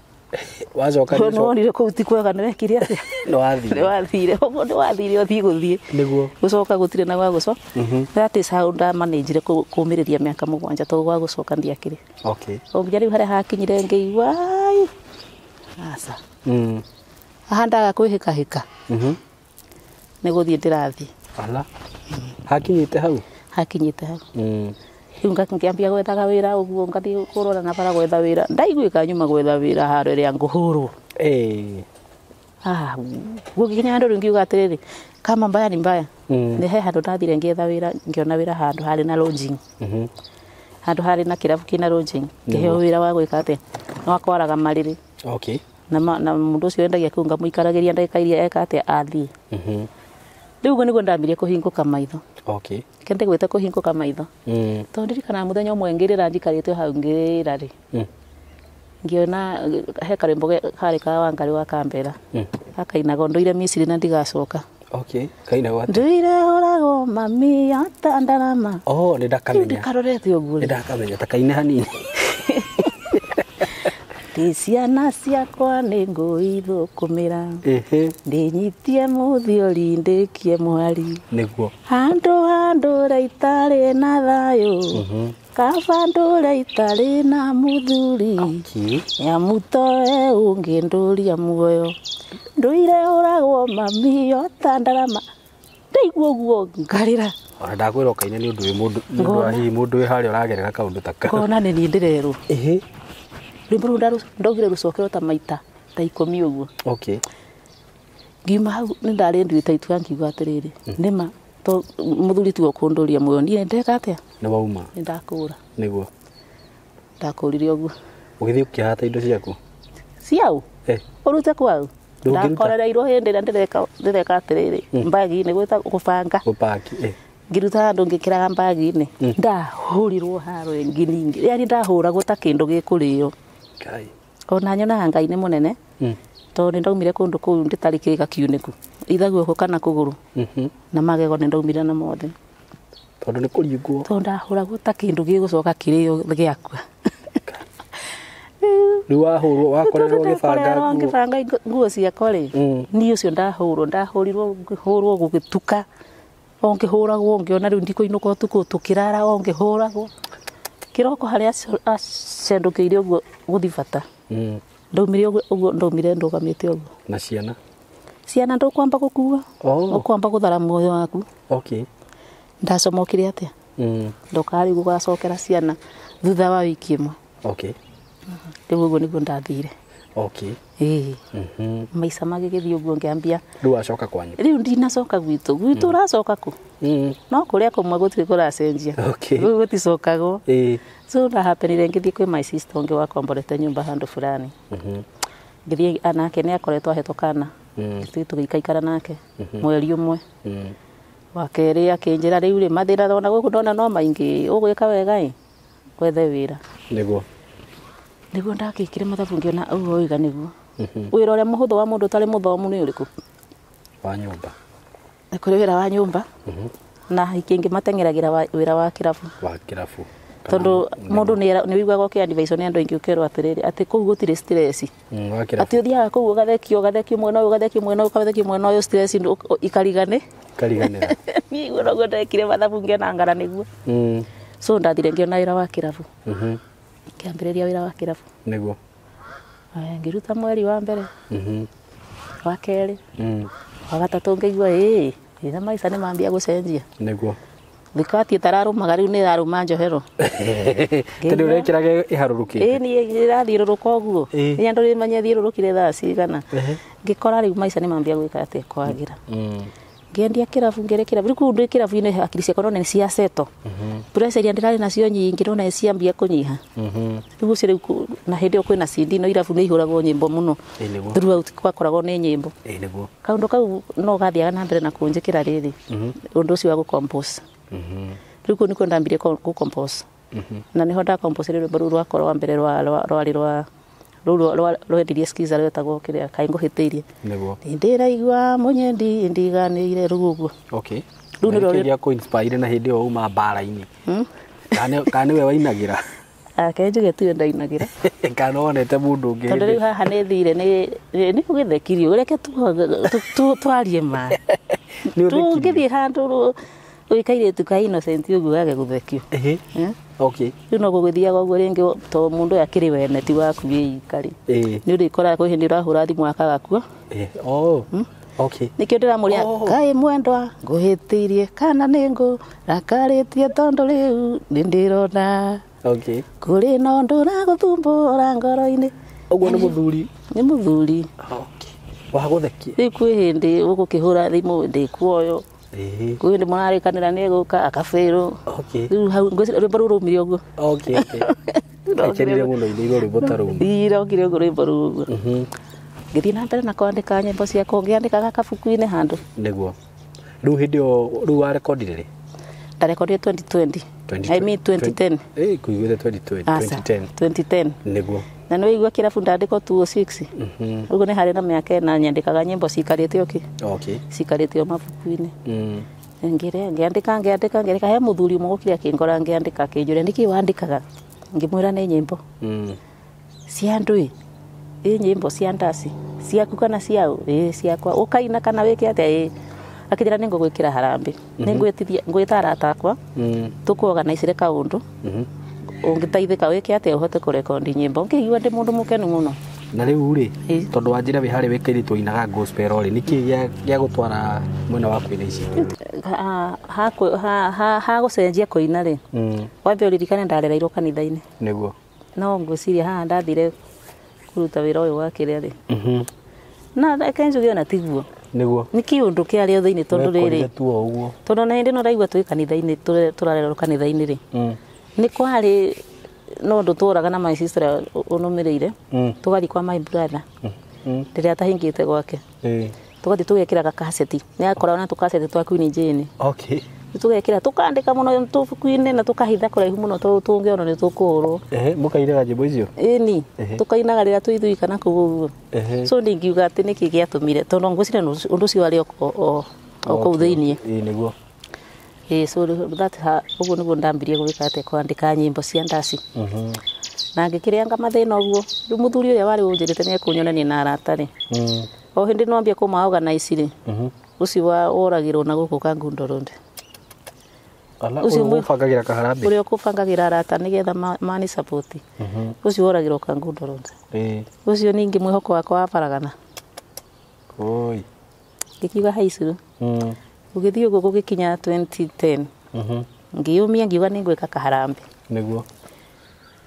Wacoka nĩ wonire kũu ti kwega nĩ wekire atĩa? Nĩ wathire. Nĩ wathire. Ũguo nĩ wathire ũthiĩ gũthiĩ. Nĩguo. Gũcoka gũtirĩ na gwa gũcoka. That is how ndamanĩnjire kũmĩrĩria mĩaka 7 tondũ gwa gũcoka ndiakĩrĩ. Okay. O nginya rĩu harĩa hakinyire ngĩigua ai. Aca. Haha ndaga kwĩhĩkahĩka. Nĩ gũthiĩ ndĩrathiĩ. Ala. Hakinyĩte hau? Hakinyĩte hau. Rĩu ngakĩambia gwethaga wĩra ũguo ngathiĩ kũrora na bara gwetha wĩra. Ndaiguĩka nyuma gwetha wĩra handũ ĩrĩa ngũhũrwo. Gũgĩkinya handũ rĩu ngiuga atĩrĩrĩ, kama mbaya ni mbaya. Nĩ he handũ ndathire ngĩetha wĩra, ngĩona wĩra handũ harĩ na lodging. Handũ harĩ na kĩrabu kĩna lodging. Ngĩheo wĩra wa gwĩka atĩa? Wa kwaraga marĩrĩ. Okay. Na mũndũ ũcio wendagia kũu ngamũikaragĩria ndagĩka iria eka atĩa athiĩ. Rĩu ũguo nĩguo ndambirie kũhingũka maitho. Okay. Kende gwĩta kũhingũka maitho. Tondũ ndirikanaga mũthenya ũmwe ngĩrĩra njikarĩte hau ngĩrĩra rĩ. Ngĩona he karwĩmbo karĩ ka Wangarĩ wa Kambera. Gakainaga ndũire Misiri na ndigacoka. Okay. Kainagwo atĩa? Ndũire hũragwo mami ata ndarama. Oh, nĩ ndakamenya. Rĩu ndikarorete ũguo rĩ. Nĩ ndakamenya ta kaine hanini. Ndĩ ciana ciakwa nĩ ngũithũkũmĩra. Ndĩnyitie mũthiori ndĩkie mwari. Nĩguo. Handũ handũre itarĩ na thayũ. Kaba ndũre itarĩ na mũthuri. Nyamutoe ũngĩndũria muoyo. Ndũire ũragwo mami ota ndarama. Ndaigua ũguo ngarĩra. Ona ndakwĩra ũkaine nĩ ũndũ wĩ mũndũ nĩ ũndũ wa hihi mũndũ wĩ harĩa ũragerera kaũndũ ta kau. Ngona nĩ niĩ ndĩrerwo. Rwĩmbo rũu ndaugire rũcokero ta maita ta 10 ũguo. Okay. Ngiuma hau nĩ ndarĩ nduĩte itua ngiuga atĩrĩrĩ, nĩma to mũthuri tiwe ũkũndũria muoyo niĩ ndeka atĩa? Nĩ wauma. Nĩ ndakũra. Nĩguo. Ndakũrire ũguo. Ũgĩthiĩ ũkĩhata indo ciaku? Ciau? Ũrute kwau? Ndakorereirwo hĩndĩ ĩrĩa ndĩreka atĩrĩrĩ, mbagi-inĩ gwĩta gũbanga. Gũpaki. Ngĩruta handũ ngĩkĩraga mbagi-inĩ. Ndahũrirwo haro ĩngĩ ningĩ. Yaani ndahũragwo ta kĩndũ gĩkũrĩo. Ngai. Ona nyonaga Ngai nĩ mũnene. Tondũ nĩ ndaumire kũndũ kũu ndĩtarĩ kĩĩga kiunĩku. Itha guoko kana kũgũrũ. Na magego nĩ ndaumire na mothe. Tondũ nĩ kũringwo. Tondũ ndahũragwo ta kĩndũ gĩgũcoka kĩrĩo gĩakua. Rĩu wahũrwo wakorerwo ũgĩbanga nguo. Ngĩbanga nguo ciakwa rĩ. Niĩ ũcio ndahũrwo, ndahũrirwo ngĩhũrwo gũgĩtuka. O ngĩhũragwo ngĩona rĩu ndikũinũka ũtukũ tũkĩrara o ngĩhũragwo. Kĩroko harĩa acendũkĩire ũguo gũthiĩ bata. Ndaumire ũguo ndaumire ndũgamĩte ũguo. Na ciana? Ciana ndũkwamba gũkua. Ũkwamba gũthara muoyo waku. Okay. Ndacomokire atĩa? Ndokaga rĩu gũgacokera ciana thutha wa wiki ĩmwe. Okay. Rĩu ũguo nĩguo ndathire. Okay. Maica magĩgĩthiĩ ũguo ngĩambia. Rĩu wacoka kwanyu? Rĩu ndinacoka gwitũ. Gwitũ ũracoka kũ? No kũrĩa kũmwe gũtirĩ kũracenjia. Okay. Rĩu gũticokagwo. So ndahapenire ngĩthiĩ kwĩ my sister ũngĩ wakomborete nyũmba handũ fulani. Ngĩthiĩ anake nĩ akoretwo ahetwo kana. Ngĩthiĩ tũgĩikaikara nake mweri ũmwe. Wa kerĩ akĩnjĩra rĩu rĩ mathĩna ona gũkũ ndona no maingĩ ũgwĩka wega ĩ wethe wĩra. Nĩguo. Nĩguo ndakĩkire mathabu ngĩona ũguo wĩga nĩguo. Wĩra ũrĩa mũhũthũ wa mũndũ ũtarĩ mũthomu nĩ ũrĩkũ? Wa nyũmba. Nĩ kũrĩ wĩra wa nyũmba. Na kĩngĩ mateng'eragĩra wĩra wa kĩrabu. Wa kĩrabu. Tondũ mũndũ nĩ ũiguaga ũkĩ-advise nĩ andũ aingĩ ũkerwo atĩrĩrĩ atĩ kũu gũtirĩ stress. Wa kĩrabu. Atĩ ũthiaga kũu ũgathekio ũgathekio mwena ũyũ ũgathekio mwena ũyũ ũgathekio mwena ũyũ stress ikarigane. Ikariganĩra. Niĩ ũguo noguo ndekire mathabu ngĩona ngara nĩguo. So ndathire ngĩona wĩra wa kĩrabu. Ngĩambĩrĩria wĩra wa kĩrabu. Nĩguo. Ngĩruta mweri wa mbere. Wa kerĩ. Wa gatatũ ngĩigua ĩĩ na maica nĩ mambia gũcenjia. Nĩguo. Thikati tararumaga riu ni raruma njohero. Tondũ ũrekĩraga ĩharũrũkĩte. Ĩĩ ni ĩrathiũrũrũka ũguo. Nĩ andũ rĩmenya thiũrũrũkire thaa cigana. Ngĩkora rĩu maica nĩ mambia gwĩka atĩ kwagĩra. Ngĩendia kĩrabu ngĩrĩ kĩrabu rĩu kũu ndĩ kĩrabu-inĩ hakiri ciakwa nona nĩ cia seto. Pressure iria ndĩrarĩ nacio nyingĩ nona nĩ ciambia kũnyiha. Rĩu ũcio rĩu na hĩndĩ ĩyo kwĩna CD no irabu nĩ ihũragwo nyĩmbo mũno. Throughout gwakoragwo nĩ nyĩmbo. Nĩguo. Kaũndũ kau no gathiaga na mbere na kũnjĩkĩra rĩrĩ. Ũndũ ũcio wa gũcompose. Rĩu kũu nĩkuo ndambirie gũcompose. Na nĩho ndacompose rwĩmbo rũu rwakwa rwa mbere rwarĩ rwa rũu rwendirie skiza rwetagwo kĩrĩa kaĩ ngũhĩtĩirie. Nĩguo. Ndĩraigua mũnyendi ndiganĩire rũu ũguo. Okay. Rũu nĩ rũrĩa gĩa kũ-inspire na hĩndĩ ĩyo uma mbara-inĩ. Kana nĩwe wainagĩra? Ake njuge tiwe ndainagĩra. Kana wonete mũndũ ũngĩ. Tondũ rĩu haha nĩ thire nĩ gũgĩthekirio reke twarie ma. Tũngĩthiĩ handũ ũikairĩtu ka innocent ũguo gage gũthekio. Okay. Rĩu no gũgĩthiaga ũguo rĩngĩ to mũndũ ũyũ akĩrĩ wene ti waku wĩika rĩ. Nĩ ũrĩkoraga kwĩ hĩndĩ ũrahũra thimũ akagakua. Oh. Okay. Nĩkĩo ndĩramũria kaĩ mwendwa ngũhĩtĩirie kana nĩ ngũrakarĩtie tondũ rĩu nĩ ndĩrona. Okay. Kũrĩ na ũndũ ũragũthumbũra ngoro-inĩ. Ũguo nĩ mũthuri? Nĩ mũthuri. Okay. Wa gũthekia. Rĩu kwĩ hĩndĩ ũgũkĩhũra thimũ ndĩkuoyo. Kwĩ hĩndĩ mũrarĩkanĩra nĩ egũka akabĩrwo. Okay. Rĩu hau ngwĩciria rwĩmbo rũu rwaumire ũguo. Okay, okay. Akenire mũno inĩirwo rwĩmbo ta rũu. Ĩ, rokire ũguo rwĩmbo rũu ũguo. Ngĩthiĩ na mbere na kwandĩka nyĩmbo ciakwa ngĩandĩkaga kabuku-inĩ handũ. Nĩguo. Rĩu hĩndĩ ĩyo rĩu warekondire rĩ? Ndarekondire 2020. I mean 2010. Kũiguĩte 2020. 2010. 2010. Nĩguo. Na nĩ waigua kĩrabu ndandĩkwo 206. Ũguo nĩ harĩ na mĩaka ĩna nyandĩkaga nyĩmbo cikarĩte ũkĩ. Okay. Cikarĩte o mabuku-inĩ. Ngĩandĩka ngĩandĩka ngĩandĩka he mũthuri ũmwe ũkire akĩngora ngĩandĩka akĩnjũria nĩkĩ wandĩkaga? Ngĩmwĩra nĩ nyĩmbo. Cia andũ ĩ? Ĩ nyĩmbo cia ndaci. Ciaku kana ciao? Ĩ ciakwa. Ũkaina kana wĩke atĩa? Ĩ. Akĩnjĩra nĩ ngũgwĩkĩra harambĩ. Nĩ ngwĩtithia ngwĩta arata akwa. Tũkũorganicire kaũndũ. Ũngĩteithĩka wĩke atĩa ũhote kũrekondi nyĩmbo. Ngĩigua ndĩ mũndũ mũkenu mũno. Na rĩu rĩ, tondũ wanjĩra wĩ harĩ wĩ kairĩtu ũinaga gospel rĩ, nĩkĩ gĩa gũtwara mwena wa kũina ici? Ha gũcenjia kũina rĩ, wambe ũririkane ndarereirwo kanitha-inĩ. Nĩguo. No ngwĩciria haha ndathire kũruta wĩra ũyũ wa kĩrĩa rĩ. Na reke njuge ona tiguo. Nĩguo. Nĩ kĩũndũ kĩarĩ o thĩinĩ tondũ rĩrĩ. Wekorire tu o ũguo. Tondũ ona hĩndĩ ĩno ndaigua twĩ kanitha-inĩ tũrarerwo kanitha-inĩ rĩ. Nĩ kwarĩ no ũndũ tworaga na my sister ũnũmĩrĩire. Tũgathiĩ kwa my brother. Rĩrĩa atahingĩte gwake. Tũgathiĩ tũgekĩra gakaseti. Nĩ akoragwo na tũkaseti twa Queen Jane. Okay. Tũgekĩra tũkandĩka mũno tũbuku-inĩ na tũkahitha kũraihu mũno tondũ tũngĩona nĩ tũkũhũrwo. Mũkainaga nyĩmbo icio? Ĩni. Tũkainaga rĩrĩa twĩ ithuĩ kana kũu ũguo. So ndingiuga atĩ nĩkĩ gĩatũmire tondũ ngwĩciria ũndũ ũcio warĩ o kũu thĩiniĩ. Ĩĩ nĩguo. Ĩĩ so that ũguo nĩguo ndambirie gwĩka atĩ kwandĩka nyĩmbo cia ndaci. Na ngĩkĩrĩanga mathĩna ũguo. Rĩu mũthuri ũrĩa warĩ ũnjĩrĩte nĩ ekũnyonania na arata rĩ. O hĩndĩ no ambia kũma organize rĩ. Ũcio wa woragĩrwo na gũkũ Kangundo Road. Ũcio ũbangagĩra kaharambĩ. Ũrĩa ũkũbangagĩra arata nĩgetha mani support. Ũcio woragĩrwo Kangundo Road. Ũcio ningĩ mwĩhoko wakwa wabaragana. Oi. Ngĩkiuga high school. Gũgĩthiĩ ũguo gũgĩkinya 2010. Ngĩyũmia ngiuga nĩ ngwĩka kaharambĩ. Nĩguo.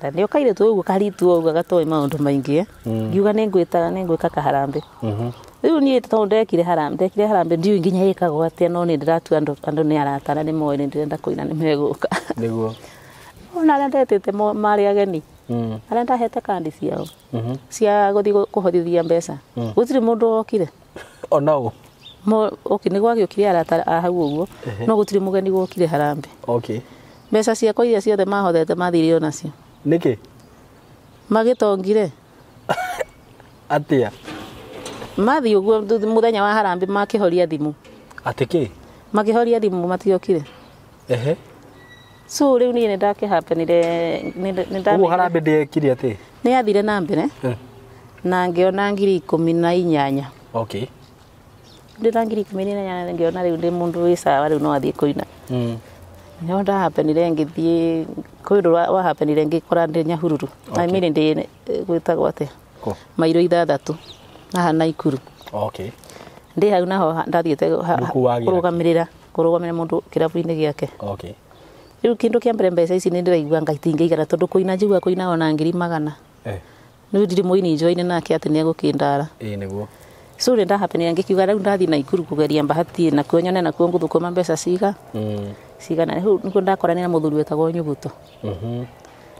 Na nĩ kairĩtu ũguo karitu ũguo gatoĩ maũndũ maingĩ. Ngiuga nĩ ngwĩka kaharambĩ. Rĩu niĩ tondũ ndekire harambĩ ndiũĩ nginya ĩkagwo atĩa no nĩ ndĩratua andũ nĩ arata na nĩ moĩ nĩ ndĩrenda kũina nĩ megũka. Nĩguo. Ona arĩa ndetĩte marĩ ageni. Arĩa ndahete kandi ciao. Cia gũthiĩ kũhothithia mbeca. Gũtirĩ mũndũ wokire. Ona ũ? Okay, nĩ gwagĩũkire arata a hau ũguo no gũtirĩ mũgeni wokire harambĩ. Okay. Mbeca ciakwa iria ciothe mahothete mathire onacio. Nĩkĩ? Magĩtongire. Atĩa? Mathiĩ ũguo mũthenya wa harambĩ makĩhoria thimũ. Atĩ kĩ? Makĩhoria thimũ matiokire. So rĩu niĩ nĩ ndakĩhapenire nĩ Ũguo harambĩ ndĩekire atĩ? Nĩ yathire na mbere. Na ngĩona 18,000. Okay. Ndĩ na 18,000 ngĩona rĩu ndĩ mũndũ wĩ sawa rĩu no athiĩ kũina. Nĩho ndahapenire ngĩthiĩ kwĩ ũndũ wahapenire ngĩkora ndĩ Nyahururu. I mean ndĩ gwĩtagwo atĩa? Mairo 6 haha Naikuru. Okay. Ndĩ hau naho ndathiĩte kũrũgamĩrĩra kũrũgamĩrĩra mũndũ kĩrabu-inĩ gĩake. Okay. Rĩu kĩndũ kĩa mbere mbeca ici nĩ ndĩraigua nga itingĩigana tondũ kũina njigua kũina ona 100,000. Nĩ ndirĩ mũini njoine nake atĩ nĩ egũkĩndara. Ĩĩ nĩguo. So rĩ ndahapenire ngĩkiuga rĩu ndathiĩ Naikuru kũgeria bahati nakuo nyone nakuo ngũthũkũma mbeca ciga. Cigana rĩu nĩguo ndakoranire na mũthuri wetagwo Nyuguto.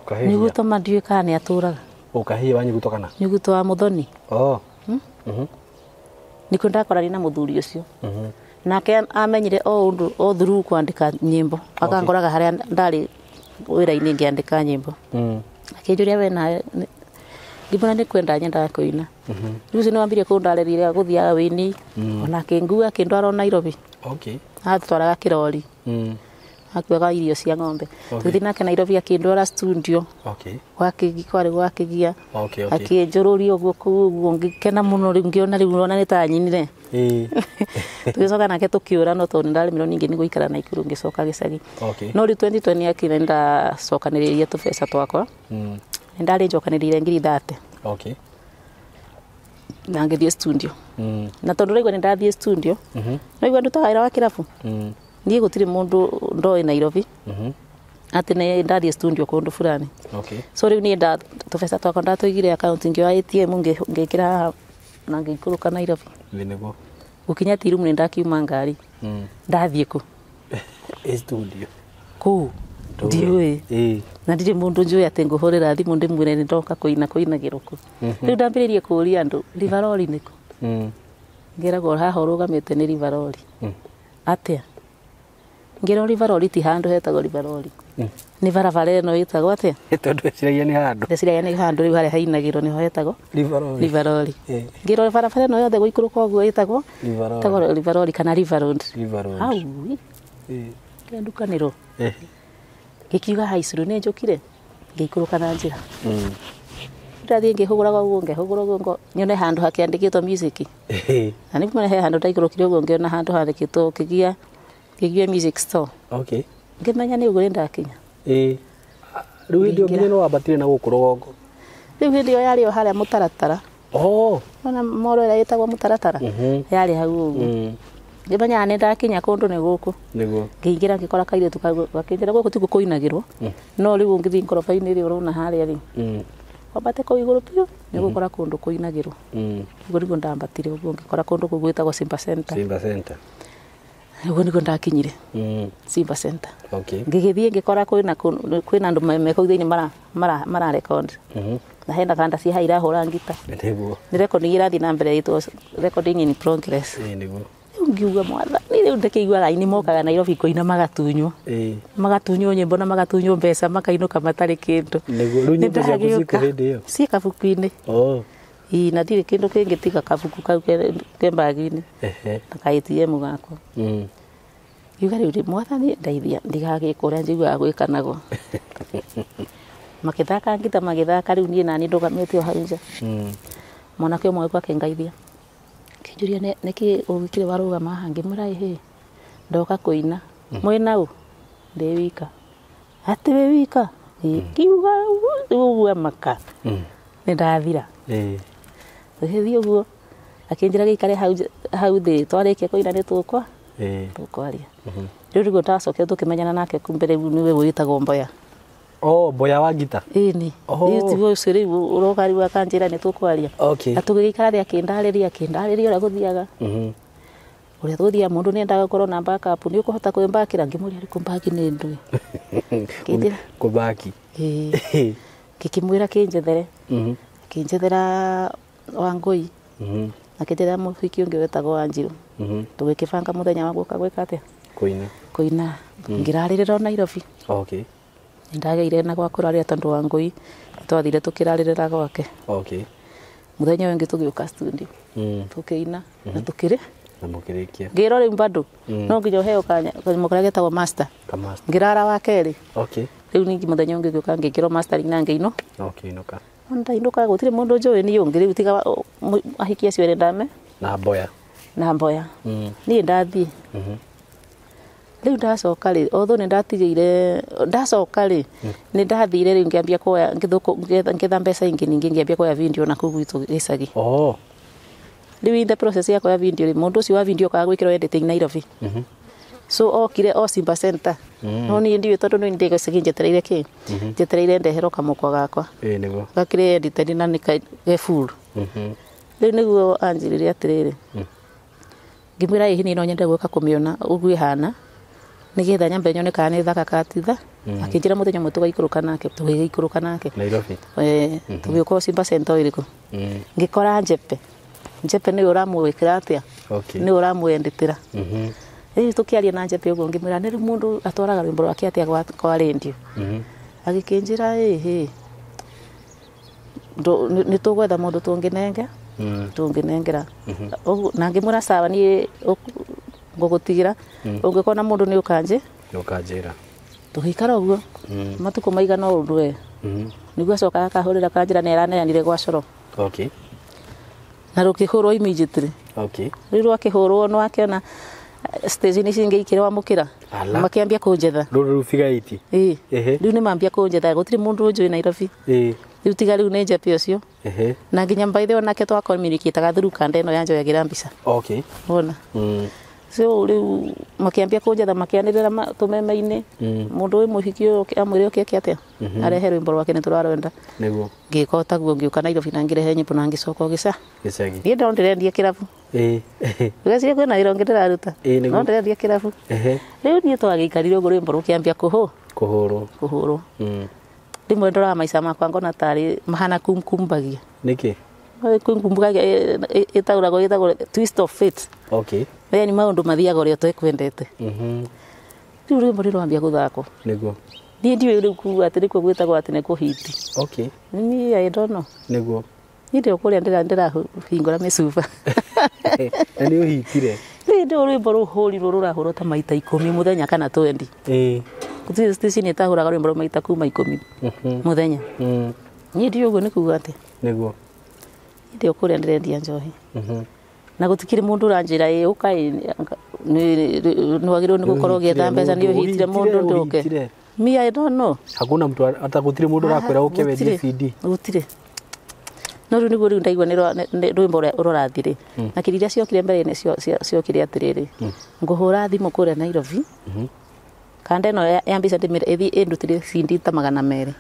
Kahĩhia. Nyuguto ma ndiũĩ kana nĩ atũraga. Ũkahĩhia wa Nyuguto kana? Nyuguto wa Mũthoni. Oh. Nĩkuo ndakoranire na mũthuri ũcio. Nake amenyire o ũndũ o through kwandĩka nyĩmbo. Akangoraga harĩa ndarĩ wĩra-inĩ ngĩandĩka nyĩmbo. Akĩnjũria we nawe ngĩmwĩra nĩ kwenda nyendaga kũina. Rĩu ũcio nĩ wambirie kũndarĩria gũthiaga wĩini. Ona akĩngua akĩndwara o Nairobi. Okay. Atwaraga kĩrori. Akuaga irio cia ng'ombe. Tũgĩthiĩ nake Nairobi akĩndwara studio. Okay. Gwakĩgi kwarĩ gwakĩgia. Okay, okay. Akĩnjũrũria ũguo kũu ũguo ngĩkena mũno rĩu ngĩona rĩu ona nĩ ta nyinire. Tũgĩcoka nake tũkĩũra no tondũ nĩndaremirwo ningĩ nĩ gũikara Naikuru ngĩcoka gĩcagi. Okay. No rĩu 2020 yakinya nĩndacokanĩrĩirie tũbeca twakwa. Nĩndarĩ njokanĩrĩire 30,000. Okay. Na ngĩthiĩ studio. Na tondũ ũraigua nĩndathiĩ studio. Naigua ndutaga wĩra wa kĩrabu. Niĩ gũtirĩ mũndũ ndoĩ Nairobi. Atĩ nĩ ndathiĩ studio kũndũ fulani. Okay. So rĩu niĩ tũbeca twakwa ndatũigire account ngĩoya ATM ngĩkĩra haha na ngĩikũrũka Nairobi. Ĩĩ nĩguo. Gũkinya Tea Room nĩ ndakiuma ngari. Ndathiĩ kũ? Studio. Kũu. Ndiũĩ. Na ndirĩ mũndũ njũĩ atĩ ngũhũrĩra thimũ ndĩmwĩre nĩ ndoka kũina kũinagĩrwo kũ. Rĩu ndambĩrĩirie kũũria andũ Rivaroli nĩkũ? Ngĩragwo haha ũrũgamĩte nĩ Rivaroli. Atĩa? Ngĩrwo Rivaroli ti handũ hetagwo Rivaroli. Nĩ barabara ĩno ĩtagwo atĩa? Tondũ eciragia nĩ handũ. Ndeciragia nĩ handũ rĩu harĩa hainagĩrwo nĩho hetagwo Rivaroli. Rivaroli. Ngĩrwo barabara ĩno yothe gũikũrũka ũguo ĩtagwo Rivaroli. ĩtagwo Rivaroli kana River Road. River Road. Hau. Ngĩndukanĩrwo. Ngĩkiuga haicuru nĩ njũkire. Ngĩikũrũka na njĩra. Ndathiĩ ngĩhũgũraga ũguo ngĩhũgũra ũguo nyone handũ hakĩandĩkĩtwo music. Na nĩ he handũ ndaikũrũkire ũguo ngĩona handũ handĩkĩtwo Kĩgia Kĩgia Music Store. Okay. Ngĩmenya nĩ ũguo nĩ ndakinya. Rĩu hĩndĩ ĩyo nginya nĩ wambatire na gũkũ rũgongo. Rĩu hĩndĩ ĩyo yarĩ o harĩa mũtaratara. Oh. Ona moro ĩrĩa ĩtagwo mũtaratara. Yarĩ hau ũguo. Ngĩmenya nĩ ndakinya kũndũ nĩ gũkũ. Nĩguo. Ngĩingĩra ngĩkora kairĩtu kau gakĩnjĩra gũkũ tikuo kũinagĩrwo. No rĩu ũngĩthiĩ ngoroba-inĩ ĩrĩa ũrona harĩa rĩ. Wambate kũu igũrũ biũ nĩ ũgũkora kũndũ kũinagĩrwo. Ũguo nĩguo ndambatire ũguo ngĩkora kũndũ kũu gwĩtagwo Simba Center. Simba Center. Ũguo nĩguo ndakinyire. Simba Center. Okay. Ngĩgĩthiĩ ngĩkora kwĩna andũ me kũu thĩinĩ mara record. Na hena kanda ci haha irahũra ngita. Nĩguo. Nĩ recording irathiĩ na mbere ĩtwo recording in progress. Ĩĩ nĩguo. Rĩu ngiuga mwathani rĩu ndĩkĩiguaga aini mokaga Nairobi kũina magatunywo. Magatunywo nyĩmbo na magatunywo mbeca makainũka matarĩ kĩndũ. Nĩguo. Rĩu nyĩmbo ciaku ciĩkũ hĩndĩ ĩyo? Ciĩ kabuku-inĩ. Oh. Ĩĩ na ndirĩ kĩndũ kĩngĩ tiga kabuku kau ke mbagi-inĩ. Na ka ATM gakwa. Ngiuga rĩu rĩ mwathani ndeithia ndigagĩka ũrĩa njiguaga gwĩka naguo. Makĩthaka ngita magĩthaka rĩu niĩ naniĩ ndũgamĩte o hau nja. Mwanake ũmwe agĩũka akĩngeithia. Akĩnjũria nĩkĩ ũgĩkire warũgama haha ngĩmwĩra ĩhĩ ndoka kũina. Mwĩna ũ? Ndĩ wika. Atĩ wĩ wika? Ĩĩ. Ngiuga ũguo maka. Nĩ ndathira. Tũgĩthiĩ ũguo akĩnjĩra gĩikare hau thĩ twarĩkia kũina nĩ tũkwa. Tũkwaria. Rĩu nĩguo ndacokire tũkĩmenyana nake kumbe rĩu nĩwe wĩtagwo Mboya. Oh, Mboya wa ngita? Ĩni. Rĩu tiguo ũcio rĩu ũroka rĩu akanjĩra nĩ tũkwaria. Okay. Na tũgĩgĩikara thĩ akĩndarĩria ũrĩa gũthiaga. Ũrĩa gũthiaga mũndũ nĩendaga gũkorwo na backup nĩ ũkũhota kwĩmbakĩra ngĩmũria rĩ kũmbaki nĩ ndũĩ. Ngĩthiĩ. Kũmbaki. Ĩĩ. Ngĩkĩmwĩra kĩnjethere. Akĩnjethera Wangũi. Akĩnjethera mũhiki ũngĩ wetagwo Wanjirũ. Tũgĩkĩbanga mũthenya wa gũka gwĩka atĩa? Kũina. Kũina. Ngĩrarĩrĩra o Nairobi. Okay. Nĩndagĩire na gwa kũrarĩra tondũ Wangũi twathire tũkĩrarĩrĩra gwake. Okay. Mũthenya ũyũ ũngĩ tũgĩũka studio. Tũkĩina na tũkĩrĩ. Na mũkĩrĩkia. Ngĩrwo rĩu bado no nginya ũheo kanyamũ karĩa getagwo master. Kamaster. Ngĩrara wa kerĩ. Okay. Rĩu ningĩ mũthenya ũngĩ ngĩũka ngĩkĩrwo mastering na ngĩinũ. Okay, inũka. Ndainũka gũtirĩ mũndũ njũĩ niĩ ũngĩ rĩu tiga ahiki acio erĩ ndame. Na Mboya. Na Mboya. Niĩ ndathiĩ. Rĩu ndacoka rĩ, although nĩ ndatigĩire, ndacoka rĩ, nĩ ndathire rĩu ngĩambia kuoya, ngĩetha mbeca ingĩ ningĩ ngĩambia kuoya video na kũu gwitũ gĩcagi. Oh. Rĩu in the process ya kuoya video rĩ, mũndũ ũcio wa video okaga gwĩkĩrwo editing Nairobi. So okire o Simba Center. No niĩ ndiũĩ tondũ nĩ ndĩgĩcagi njetereire kĩ njetereire ndeherwo kamũkwa gakwa. Ĩĩ nĩguo. Gakĩrĩ edited na nĩ ge full. Rĩu nĩguo anjĩrire atĩrĩrĩ, ngĩmwĩra ĩĩ niĩ no nyende gũka kũmĩona ũguo ĩhana nĩgetha nyambe nyone kana nĩ thaka kana ti thaka. Akĩnjĩra mũthenya ũmwe tũgaikũrũka nake, tũgĩgĩikũrũka nake Nairobi. Tũgĩũka o Simba Center ĩrĩkũ, ngĩkora Njepe. Njepe nĩwe ũramwĩkĩra atĩa, nĩwe ũramwendetera. Rĩu tũkĩaria na Njepe ũguo ngĩmwĩra nĩ rĩu mũndũ atwaraga rwĩmbo rwake atĩa kwa rendio. Agĩkĩnjĩra ĩhĩ nĩ tũgwetha mũndũ tũngĩnenge tũngĩnengera. Na ngĩmwĩra sawa niĩ ngũgũtigĩra ũngĩkona mũndũ nĩ ũkanjĩ ũkanjĩra. Tũgĩikara ũguo matukũ maigana ũndũ we nĩguo acokaga akahũrĩra kanjĩra nĩ araneanire gwa coro. Na rũkĩhũrwo immediately. Rĩu rwakĩhũrwo nĩ wakĩona stage-inĩ ici ingĩ ikĩrwamũkĩra makĩambia kũnjetha. Rũrũ rĩu figure 8. Ĩĩ rĩu nĩ mambia kũnjetha gũtirĩ mũndũ ũnjũĩ Nairobi. Rĩu tiga rĩu nĩ Njepe ũcio. Na nginya by the way onake twa communicate through kanda ĩno ya njoyagĩra mbica. Wona. So rĩu makĩambia kũnjetha makĩanĩrĩra tũmeme-inĩ mũndũ wĩ mũhiki ũyũ amwĩre oke eke atĩa arehe rwĩmbo rwake nĩ tũrarwenda. Nĩguo. Ngĩka o taguo ngĩũka Nairobi na ngĩrehe nyĩmbo na ngĩcoka o gĩcagi. Niĩ no ndĩrendia kĩrabu. Ngwĩciria kwĩna wĩra ũngĩ ndĩraruta. No ndĩrendia kĩrabu. Rĩu niĩ twagĩikarire ũguo rwĩmbo rũkĩambia kũhũrwo. Kũhũrwo. Rĩmwe ndoraga maica makwa ngona tarĩ mahana kumkumbagia. Nĩkĩ? Kumkumbagia ĩtaũragwo ĩtagwo twist of fate. Yani maũndũ mathiaga ũrĩa ũtekwendete. Rĩu rwĩmbo nĩ rwambia gũthakwo. Nĩguo. Niĩ ndiũĩ rĩu kuga atĩ nĩkuo gwĩtagwo atĩ nĩ kũhiti. Niĩ I don't know. Nĩguo. Niĩ ndĩ o kũrĩa ndĩrahingũra mĩcuba. Na nĩ ũhitire? Rĩu ndĩ rwĩmbo rũhũrirwo rũrahũrwo ta maita 10 mũthenya kana 20. Gũtirĩ station ĩtahũraga rwĩmbo maita kuma 10 mũthenya. Niĩ ndiũĩ ũguo nĩ kuga atĩa. Nĩguo. Niĩ ndĩ o kũrĩa ndĩrendia njohi. Na gũtikĩrĩ mũndũ ũranjĩra ĩ ũka nĩ wagĩrĩirwo nĩ gũkorwo ũgĩetha mbeca nĩ ũhitire mũndũ ndũke. Me I don't know. Hakuna mtu hata gũtirĩ mũndũ ũrakwĩra ũke wendie CD. Gũtirĩ. No rĩu nĩguo rĩu ndaigua nĩ rwĩmbo rũrathire. Na kĩrĩa ciokire mbere-inĩ ciokire atĩrĩrĩ. Ngũhũra thimũ kũrĩa Nairobi. Kanda ĩno ya mbica ndĩmĩre ĩthiĩ ĩndutĩre CD ta 200.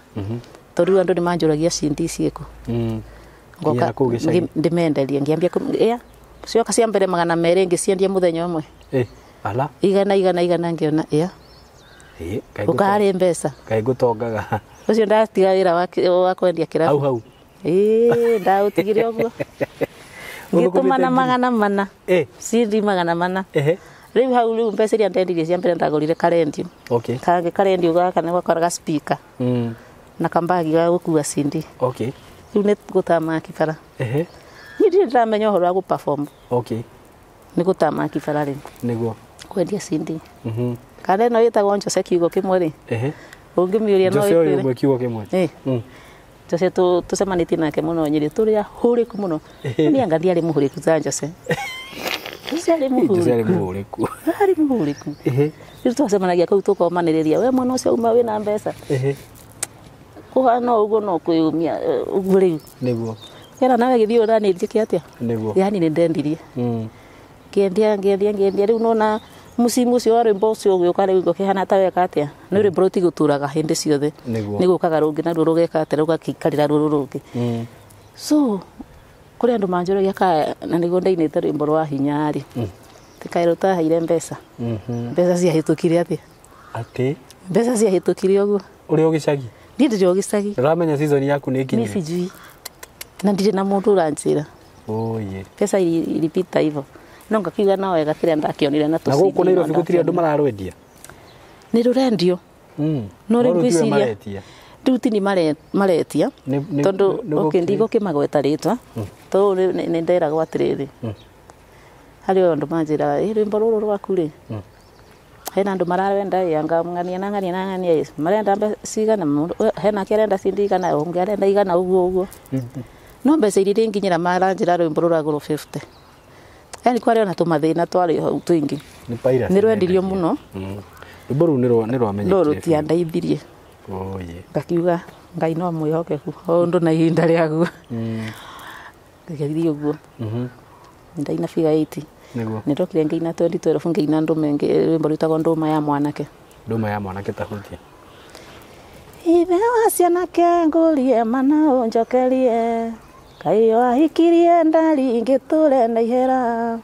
Tondũ rĩu andũ nĩ manjũragia CD ciĩkũ. Ngoka ndĩmenderie ngĩambia cioka cia mbere 200 ngĩciendia mũthenya ũmwe. Ala. Igana igana igana ngĩona ĩa. Ũkarĩ mbeca. Kaĩ ngũtongaga. Ũcio ndatiga wĩra wa kwendia kĩrabu. Hau hau. Ndaũtigire ũguo. Ngĩtũmana 400. CD 400. Rĩu hau rĩu mbeca iria ndendirie cia mbere ndagũrire karendio. Kangĩ karendio gaka nĩ gakoraga speaker. Na kambagi ga gũkua CD. Rĩu nĩ gũtama kibara. Niĩ ndirĩ ndĩramenya ũhoro wa gũ-perform. Nĩ gũtama kibara rĩ. Nĩguo. Kwendia CD. Kana ĩno ĩtagwo Njose kiugo kĩmwe rĩ. Ũngĩmĩũria no Njose ũyũ ĩkwĩre. ũmwe kiugo kĩmwe. Njose tũcemanĩtie nake mũno Nyĩrĩ tũrĩ ahũrĩku mũno. Niĩ anga ndiarĩ mũhũrĩku ta Njose. Njose arĩ Njose arĩ mũhũrĩku. mũhũrĩku. Arĩ mũhũrĩku. Rĩu twacemanagia kũu tũkomanĩrĩria we mwana ũcio uma wĩna mbeca. Kũhana ũguo no kwĩyũmia ũguo rĩu. Nĩguo. Kera nawe gĩthiĩ ũranĩrie kĩ atĩa? Nĩguo. Yani nĩ ndendirie. Ngĩendia ngĩendia ngĩendia rĩu nona mũcimu ũcio wa rwĩmbo ũcio ũgĩũka rĩu ngũkĩhana ta weka atĩa? Nĩ rwĩmbo rũtigũtũraga hĩndĩ ciothe. Nĩguo. Nĩ gũkaga rũngĩ naruo rũgeka atĩa rũgakĩikarĩra rũrũ rũngĩ. So kũrĩ andũ manjũragia ka na nĩguo ndainĩte rwĩmbo rwa hinya rĩ. Tikaĩ rũtaheire mbeca. Mbeca ciahĩtũkire atĩa? Atĩ? Mbeca ciahĩtũkire ũguo. Ũrĩ o gĩcagi? Niĩ ndĩrĩ o gĩcagi. Ndũramenya season yaku nĩ Niĩ ĩkinyire? sijui. Na ndirĩ na mũndũ ũranjĩra. Oye. Pesa ilipita hivyo. No ngakiuga no wega kĩrĩa ndakĩonire na Na tũcindi. gũkũ Nairobi gũtirĩ andũ mararwendia? Nĩ rũrendio. No rĩu No rũtiwe ngwĩciria maretia. rĩu ti ni maretia. Tondũ okay ndigũkĩmagweta rĩtwa. Tondũ nĩ nderagwo atĩrĩrĩ. Harĩ o andũ manjĩraga ĩ rwĩmbo rũrũ rwaku rĩ. Hena andũ mararwenda ĩ anga ng'ania na ng'ania na ng'ania ĩ marenda mbeca cigana hena ake arenda cindi igana ũngĩ arenda igana ũguo ũguo. No mbeca iria iringinyĩra maranjĩra rwĩmbo rũragũrwo 50. Yani kwarĩ ona tũmathĩna twarĩ hau tũingĩ. Nĩ piracy. Nĩ rwendirio mũno. Rwĩmbo rũu nĩ rwamenyekire. No rũtiandeithirie. Oye. Ngakiuga Ngai no mwĩhokeku o ũndũ na ihinda rĩaguo. Ngĩgĩthiĩ ũguo. Ndaina figure 8. Nĩguo. Nĩndokire ngĩina 2012 ngĩina ndũma ĩngĩ rwĩmbo rwĩtagwo Ndũma ya Mwanake. Ndũma ya Mwanake tahutia. Ithe wa cianake ngũrie mana ũnjokerie kaĩ wahikirie ndari ngĩtũre na ihera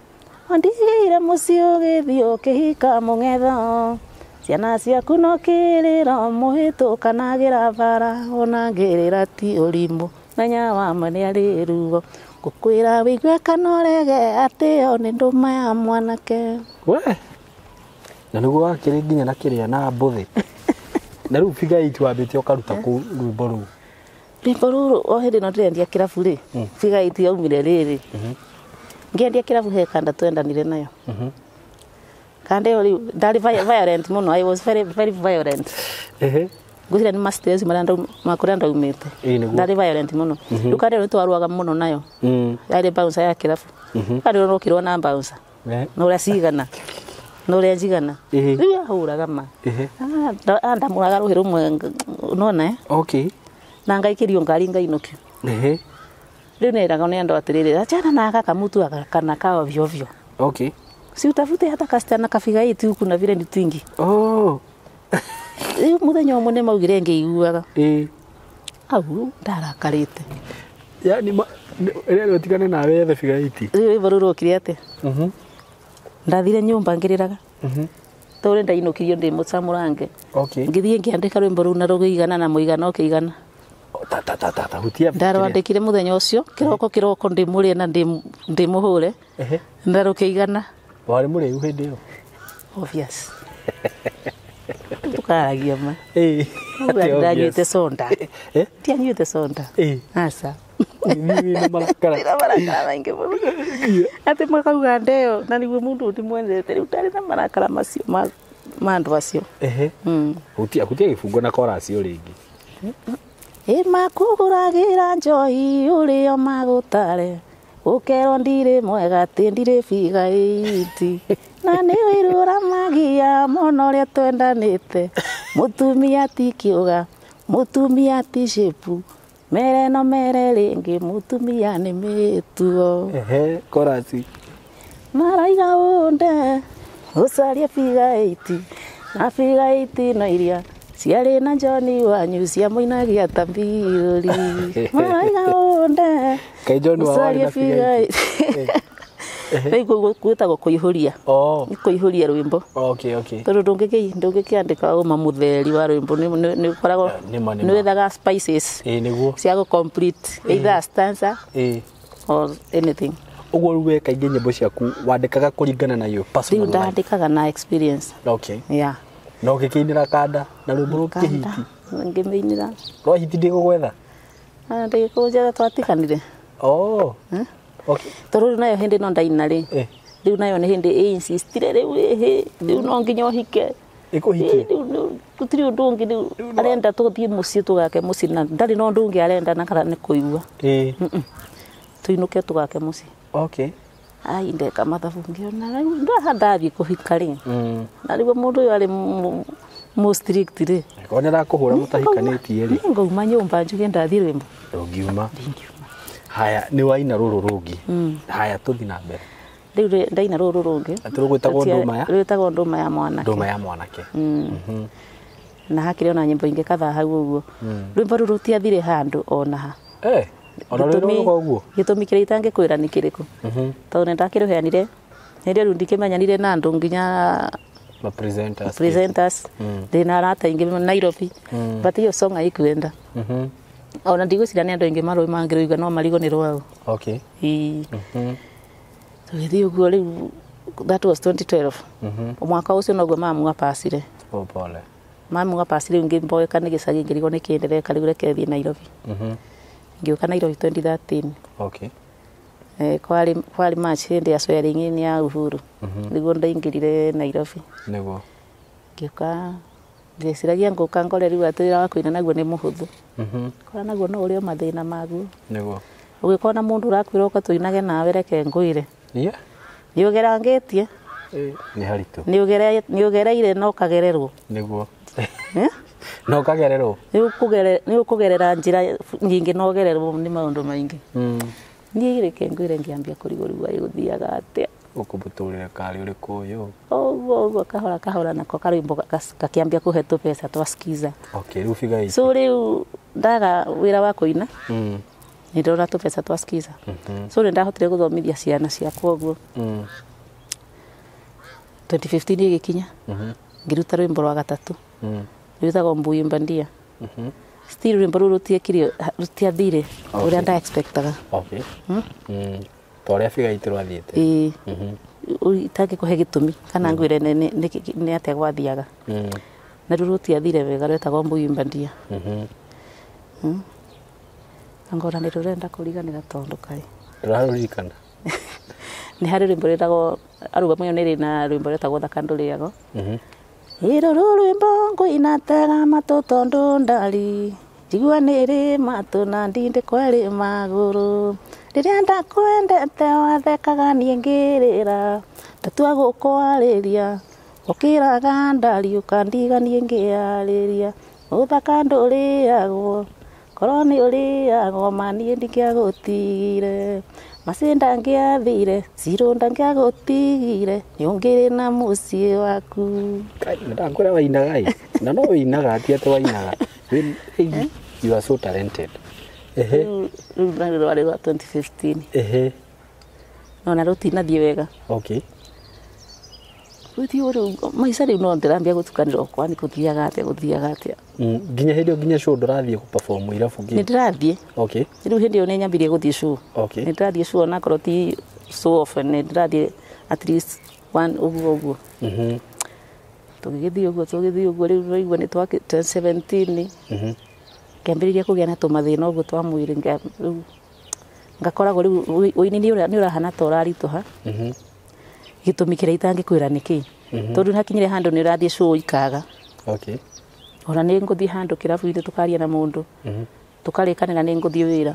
wandigĩire mũciĩ ũgĩthiĩ ũkĩhika mũng'etho ciana ciaku no kĩrĩro mũhĩtũkanagĩra bara ona ngĩrĩra ti ũrimũ menya wa ma nĩ arĩ ruo ngũkwĩra wĩigue kana ũrege atĩ ĩyo nĩ ndũma ya mwanake. We na nĩguo wakĩrĩ nginya na kĩrĩa na mbũthĩ na rĩu figure 8 wambĩte ũkaruta kũ rwĩmbo rũu? Rwĩmbo rũrũ o hĩndĩ ĩno ndĩrendia kĩrabu rĩ, figure 8 yaumire rĩrĩ ngĩendia kĩrabu he kanda twendanire nayo. Kanda ĩyo rĩu ndarĩ violent mũno, I was very very violent. Ngwĩciria nĩ ma stress marĩa ma kũrĩa ndaumĩte. Ndarĩ violent mũno. Rĩu kanda ĩyo nĩ twarũaga mũno nayo. Yarĩ bouncer ya kĩrabu. Kanda ĩyo nokĩrwo na bouncer na ũrĩa cigana na ũrĩa njigana. Rĩu yahũraga ma andamũraga rũhĩ rũmwe nona na ngaikĩrio ngari ngainũkio. Rĩu neraga nĩ andũ atĩrĩrĩ, achana na gaka mutu aka kana ka ovyo ovyo. Si utafute hata kasichana kafiga 8 huku na vile ni twingi. Rĩu mũthenya ũmwe nĩ maugire ngĩiguaga. Au ndarakarĩte. Yani ĩrĩa tigane nawe yethe figure 8. Rĩu rwĩmbo rũu rũkire atĩa? Ndathire nyũmba ngĩrĩraga. Tondũ ndainũkirio ndĩ mũcamũrange. Ngĩthiĩ ngĩandĩka rwĩmbo rũu na rũgĩigana na mũigana ũkĩigana. Ta ta ta ta hutia. Ndarwandĩkire mũthenya ũcio kĩroko kĩroko ndĩmũrĩe na ndĩmũhũre. Na rũkĩigana. Warĩ mũrĩu hĩndĩ ĩyo? Obvious. Tukaragia ma. Ndanyuĩte soda. Ndianyuĩte soda. Aca. Nĩ marakara. Ndĩna marakara maingĩ mũno. Atĩ makauga ndeo na nĩguo mũndũ ndimwendete rĩu ndarĩ na marakara macio ma andũ acio. Hutia hutia gĩbungo na chorus ĩyo rĩngĩ. Ĩ makũgũragĩra njohi ũrĩo magũtare ũkerwo ndirĩ mwega atĩ ndirĩ figure 8 na nĩ wĩirũra magia mũno ũrĩa twendanĩte mũtumia ti kĩũga mũtumia ti shape mere no mere rĩngĩ mũtumia nĩ mĩtugo. Chorus. Maraiga ũnde ũcarie figure 8 na figure 8 no iria ciarĩ na John wanyu ciamũinagia ta mbirũri. Maraiga ũnde Kaĩ John wao arĩ na figure 8? Rĩu gwĩtagwo kũihũria. Nĩ kũihũria rwĩmbo. Tondũ ndũngĩkĩandĩka ũma mũtheri wa rwĩmbo nĩ ũkoragwo nĩ wethaga spices. Nĩguo. Cia gũ complete either stanza or anything. Ũguo rĩu we kaingĩ nyĩmbo ciaku wandĩkaga kũringana na your personal Rĩu life? ndandĩkaga na experience. Yeah. Na ũgĩkĩinĩra kanda na rwĩmbo rũkĩhiti? Ngĩmĩinĩra. Rwahiti ndĩgũgwetha? Ndĩkũnjetha twatiganire. Tondũ rĩu nayo hĩndĩ ĩno ndaina rĩ. Rĩu nayo nĩ hĩndĩ ĩ insistire rĩu ĩhĩ rĩu no nginya ũhike. Ĩkũhikie? Rĩu gũtirĩ ũndũ ũngĩ rĩu arenda tũthiĩ mũciĩ tũgake mũciĩ na ndarĩ na ũndũ ũngĩ arenda na kana nĩ kũigua. Tũinũke tũgake mũciĩ. Ai ndeka mathabu ngĩona rĩu ndaha ndathiĩ kũhika rĩ. Na rĩu mũndũ ũyũ arĩ mũ strict rĩ. Korwo nĩ arakũhũra mũtahikanĩtie rĩ. Ngauma nyũmba njuge ndathiĩ rwĩmbo. Ndũngiuma. Ndingiuma. Haya nĩ waina rũrũ rũngĩ. Haya tũthiĩ na mbere. Rĩu ndaina rũrũ rũngĩ. Atĩ rũgwĩtagwo Ndũma ya? Rwĩtagwo Ndũma ya Mwanake. Ndũma ya Mwanake. Na hakĩrĩ ona nyĩmbo ingĩ kadhaa hau ũguo. Rwĩmbo rũrũ rũtiathire handũ ona ha. Ona rwĩ rũrũ ũguo? Gĩtũmi kĩrĩa itangĩkwĩra nĩ kĩrĩkũ. Tondũ nĩ ndakĩrũheanire. Hĩndĩ ĩyo rĩu ndikĩmenyanire na andũ nginya ma presenters. Presenters. Ndĩna arata aingĩ Nairobi. But hiyo song haikuenda. Ona ndigwĩciria nĩ andũ aingĩ marũĩ mangĩrũiga no marigwo nĩ rwao. Tũgĩthiĩ ũguo rĩu that was 2012. Mwaka ũcio noguo mamu apacire. Oh, pole. Mamu apacire rĩu ngĩmboeka nĩ gĩcagi ngĩrigwo nĩ kĩ ndĩreka rĩu reke thiĩ Nairobi. Ngĩũka Nairobi 2013. Kwarĩ March hĩndĩ ya swearing in ya Uhuru. Nĩguo ndaingĩrire Nairobi. Nĩguo. Ngĩũka ndĩciragia ngũka ngore rĩu atĩ wĩra wa kũina naguo nĩ mũhũthũ. Kora naguo no ũrĩ o mathĩna maguo. Nĩguo. Ũgĩkorwo na mũndũ ũrakwĩra ũka tũinage nawe reke ngwĩre. Nĩ ũgerangĩtie. Nĩ haritũ. Nĩ ũgereire na ũkagererwo. Nĩguo. Na ũkagererwo. Nĩ ũkũgerera njĩra nyingĩ na ũgererwo nĩ maũndũ maingĩ. Niĩ reke ngwĩre ngĩambia kũrigwo rĩu ĩgũthiaga atĩa. Gũkũ mũtũrĩre karĩ ũrĩkũ ũyũ? Ũguo ũguo kahora kahora nako karwĩmbo gakĩambia kũhe tũbeca twa skiza. Okay, rĩu figure 8. So rĩu ndaga wĩra wa kũina, nĩ ndĩrona tũbeca twa skiza. So nĩ ndahotire gũthomithia ciana ciakwa ũguo. 2015 ĩgĩkinya, ngĩruta rwĩmbo rwa gatatũ rwĩtagwo Mbuyu Mbandia. Still rwĩmbo rũu rũtiekire, rũtiathire ũrĩa nda expectaga. Okay. Ta ũrĩa figure 8 rwathiĩte. Ĩĩ, itangĩkũhe gĩtũmi kana ngwĩre nĩ atĩa gwathiaga. Na rĩu rũtiathire wega, rwetagwo Mbuyu Mbandia. Ngona nĩ rũrenda kũriganĩra tondũ kaĩ Ndũrarũririkana? Nĩ harĩ rwĩmbo rwĩtagwo aruga ĩyo, nĩ rĩ na rwĩmbo rwĩtagwo Thaka Ndũrĩago. Ĩrũrũ rwĩmbo ngũina tega matũ tondũ ndari njigua nĩ rĩ matũ na ndindĩko ĩrĩ magũrũ. Rĩrĩa ndakwendete wathekaga niĩ ngĩrĩra, ndatua gũkwarĩria ũkĩraga ndari ũkandiga niĩ ngĩarĩria. Ũthaka ndũrĩagwo, korwo nĩ ũrĩagwo ma niĩ ndingĩagũtigire. Macinda ngĩathire cirũnda ngĩagũtigire, nĩ ũngĩrĩ na mũciĩ waku. Kai, ndakwĩra wainaga ĩ. Na no wĩinaga, ti atĩ wainaga. You are so talented. Ehe. Rĩu rwarĩ rwarĩ rwa 2015. No na rũtinathiĩ wega. Rũthiĩ rĩu maica rĩu no ndĩrambia gũtukanĩrwo kwani gũthiaga atĩa, gũthiaga atĩa. Nginya hĩndĩ ĩyo nginya show ndũrathiĩ gũ-perform irabu Nĩ nginya? ndĩrathiĩ. Rĩu hĩndĩ ĩyo nĩ nyambirie gũthiĩ show. Nĩ ndĩrathiĩ show onakorwo ti so often, nĩ ndĩrathiĩ at least one ũguo ũguo. Tũgĩgĩthiĩ ũguo, tũgĩthiĩ ũguo, rĩu waigua nĩ twa 2017 ngĩambĩrĩria kũgĩa na tũmathĩna ũguo twa mwĩrĩ, rĩu ngakoragwo rĩu ũini nĩ ũrahana ta ũraritũha. Gĩtũmi kĩrĩa itangĩkwĩra nĩ kĩ, tondũ hakinyire handũ nĩ ũrathiĩ show ikaga. Ona nĩ ngũthiĩ handũ kĩrabu-inĩ tũkaria na mũndũ, tũkarĩkanĩra nĩ ngũthiĩ wĩra,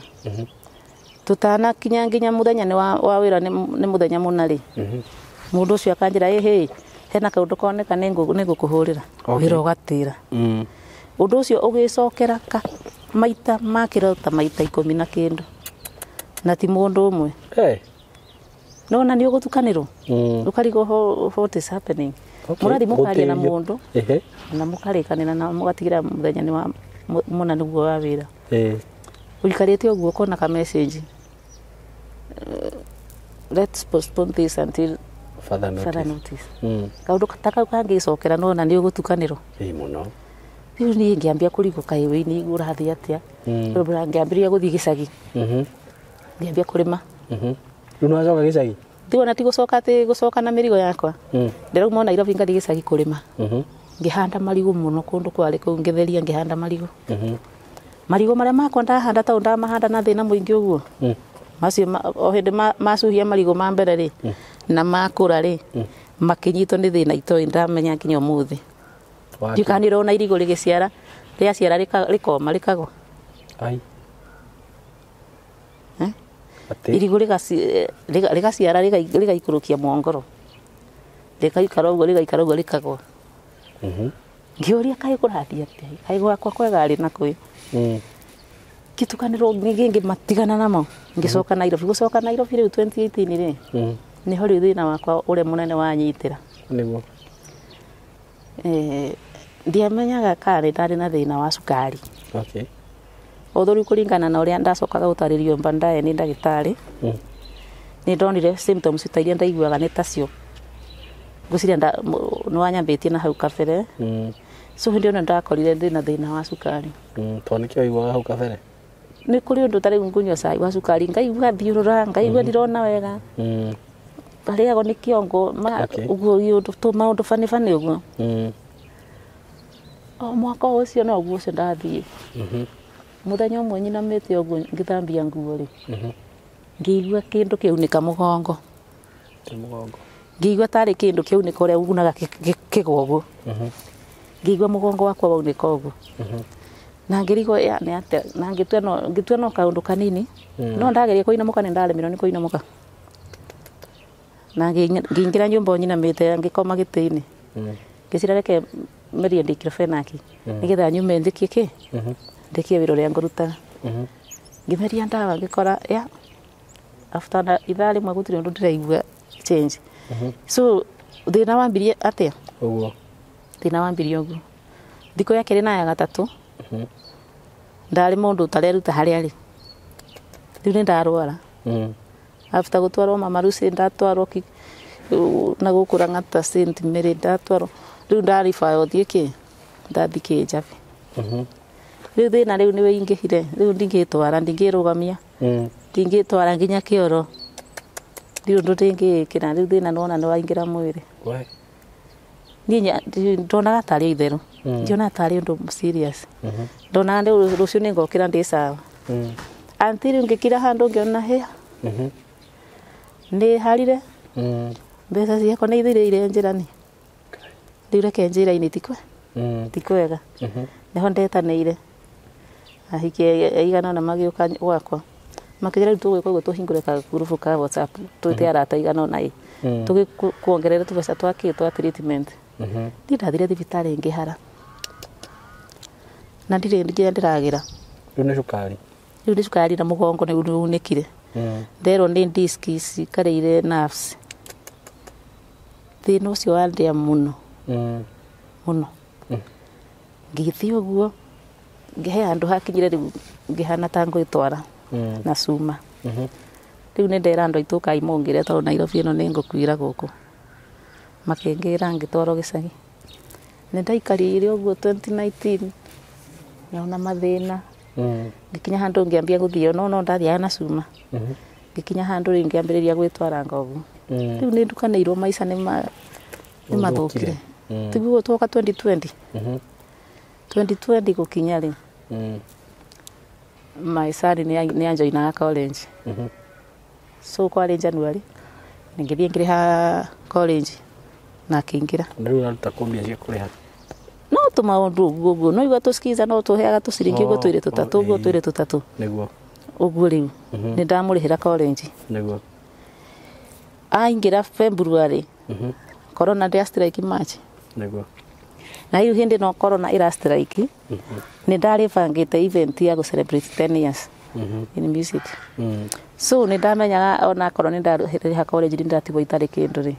tũtanakinya nginya mũthenya nĩ wa wĩra nĩ mũthenya mũna rĩ, mũndũ ũcio akanjĩra ĩhĩ hena kaũndũ koneka nĩ ngũkũhũrĩra. Wĩra ũgatĩra. Ũndũ ũcio ũgĩcokera ka maita makĩra ta maita 10 na kĩndũ, na ti mũndũ ũmwe. Hey. No na nĩ ũgũtukanĩrwo, ũkarigwo what is happening. Mũrathiĩ mũkaria na Gũtĩrio. mũndũ na mũkarĩkanĩra na mũgatigĩra mũthenya nĩ wa mũna nĩguo wa wĩra. Ũikarĩte ũguo ũkona ka message, let's postpone this until Further notice. Further notice. Kaũndũ ta kau kangĩcokera nona nĩ ũgũtukanĩrwo. Ĩĩ mũno. Rĩu niĩ ngĩambia kũrigwo kaĩ wĩini ũrathiĩ atĩa. Rĩu ngĩambĩrĩria gũthiĩ gĩcagi. Ngĩambia kũrĩma. Rĩu nĩwacoka gĩcagi? Ti wona ti gũcoka atĩ gũcoka na mĩrigo yakwa. Ndĩrauma Nairobi ngathiĩ gĩcagi kũrĩma. Ngĩhanda marigũ mũno kũndũ kwarĩ kũu, ngĩtheria ngĩhanda marigũ. Marigũ marĩa makwa ndahanda tondũ ndamahanda na thĩna mũingĩ ũguo. Macio o hĩndĩ macuhia marigũ ma mbere rĩ, na makũra rĩ, makĩnyitwo nĩ thĩna itoĩ ndamenya nginya ũmũthĩ. Waki. Ndiũĩ kana nĩ ũrona irigũ rĩgĩciara, rĩaciara rĩkoma rĩkagwa. Ai. Eh? Atĩ? Irigũ rĩgaciara rĩgaikũrũkia mwongoro. Rĩgaikara ũguo, rĩgaikara ũguo rĩkagwa. Ngĩũria kaĩ kũrathiĩ atĩa? Kaĩ gwakwa kwega rĩ na kwĩ? Ngĩtukanĩrwo ningĩ ngĩmatigana namo. Ngĩcoka Nairobi. Gũcoka Nairobi rĩu 2018 rĩ, nĩho rĩu thĩna wakwa ũrĩa mũnene wanyitĩra. Nĩguo. Ndiamenyaga kana nĩ ndarĩ na thĩna wa cukari. Although rĩu kũringana na ũrĩa ndacokaga gũtarĩrio baadaye nĩ ndagĩtarĩ, nĩ ndonire symptoms ta iria ndaiguaga nĩ tacio. Ngwĩciria nĩ wanyambĩtie na hau kabere. So hĩndĩ ĩyo nĩ ndakorire ndĩna thĩna wa cukari. Tondũ nĩkĩo waiguaga hau kabere? Nĩ kũrĩ ũndũ ta rĩu ngũnyua cai wa cukari ngaigua thiũrũra, ngaigua ndirona wega. Ngarĩagwo nĩ kĩongo, ũguo ũndũ maũndũ bani bani ũguo. O mwaka ũcio no ũguo ũcio ndathiĩ. Mũthenya ũmwe nyinamĩte ũguo ngĩthambia nguo rĩ, ngĩigua kĩndũ kĩaunĩka mũgongo. Ti mũgongo. Ngĩigua tarĩ kĩndũ kĩaunĩka ũrĩa unaga kĩgwa ũguo. Ngĩigua mũgongo wakwa waunĩka ũguo. Na ngĩrigwo ya nĩ atĩa, na ngĩtua no kaũndũ kanini. No ndageria kũinamũka nĩ ndaremirwo nĩ kũinamũka. Na ngĩingĩra nyũmba o nyinamĩte ngĩkoma gĩtĩ-inĩ. Ngĩciria reke merie diclofenac nĩgetha nyume njĩkie kĩ? Ndĩkie wĩra ũrĩa ngũrutaga. Ngĩmeria ndawa ngĩkora ya after na ithaa rĩmwe gũtirĩ ũndũ ndĩraigua change. So thĩna wambirie atĩa? Ũguo. Thĩna wambirie ũguo. Thikũ ya kerĩ na ya gatatũ ndarĩ mũndũ ũtareruta harĩa arĩ. Rĩu nĩ ndarwara. After gũtwarwo Mama Lucy, ndatwarwo na gũkũ Lang'ata St Mary, ndatwarwo rĩu ndariba thiĩ kĩ ndathi Kĩnjabi. Rĩu thĩna rĩu nĩ wĩingĩhire, rĩu ndingĩtwara, ndingĩrũgamia, ndingĩtwara nginya kĩoro, ndirĩ ũndũ ndĩngĩĩkĩra. Rĩu thĩna nĩwona nĩ waingĩra mwĩrĩ. We. Niĩ ndonaga tarĩ itherũ, ndionaga tarĩ ũndũ serious, ndonaga rĩu rũciũ nĩ ngokĩra ndĩ sawa. Until ngĩkira handũ ngĩona hĩa nĩ harire mbeca ciakwa nĩ ithirĩire njĩra-inĩ. Rĩu reke njĩra-inĩ tikwe ti kwega. Nĩho ndetanĩire ahiki aigana ũna magĩũka gwakwa, makĩnjĩra rĩu tũgwĩka ũguo, tũhingũre kagurubu ka WhatsApp, twĩte arata aigana ũna ĩ tũgĩkuongerere tũbeca twa kĩ twa treatment. Niĩ ndathire thibitarĩ ngĩhara na ndirĩ njĩra ndĩragĩra. Rĩu nĩ cukari. Rĩu nĩ cukari na mũgongo nĩ unĩkire. Nderwo nĩ disc cikarĩire nerves. Thĩna ũcio wandĩa mũno mũno. Ngĩthiĩ ũguo ngĩhe handũ hakinyire rĩu ngĩhana ta ngwĩtwara na cuma. Rĩu nĩ ndera andũ aitũ kai mũngĩre tondũ Nairobi ĩno nĩ ngũkuĩra gũkũ. Makĩngĩra ngĩtwarwo gĩcagi. Nĩ ndaikarire ũguo 2019 na mathĩna. Ngĩkinya handũ ngĩambia gũthiĩ no ndathiaga na cuma. Ngĩkinya handũ rĩu ngĩambĩrĩria gwĩtwara ũguo. Rĩu nĩ ndukanĩirwo maica nĩ mathũkire. Tiguo twoka 2020. 2020 gũkinya rĩ my son nĩ anjoinaga college. So kwarĩ January ngĩthiĩ ngĩrĩha college na akĩingĩra. Na rĩu ũraruta kũ mbia cia kũrĩha? No tũmaũndũ ũguo ũguo no igua tũskiza no tũheaga tũciringi ũguo twĩrĩ tũtatũ ũguo twĩrĩ tũtatũ. Nĩguo. Ũguo rĩu nĩ ndamũrĩhĩra college. Nĩguo. Aingĩra February. Corona ndĩa strike March. Nĩguo. Na rĩu hĩndĩ no corona ĩra strike nĩ ndarĩbangĩte event ya gũ celebrate 10 years in music. So nĩ ndamenyaga ona korwo nĩ ndarĩha college nĩ ndatigwo itarĩ kĩndũ rĩ.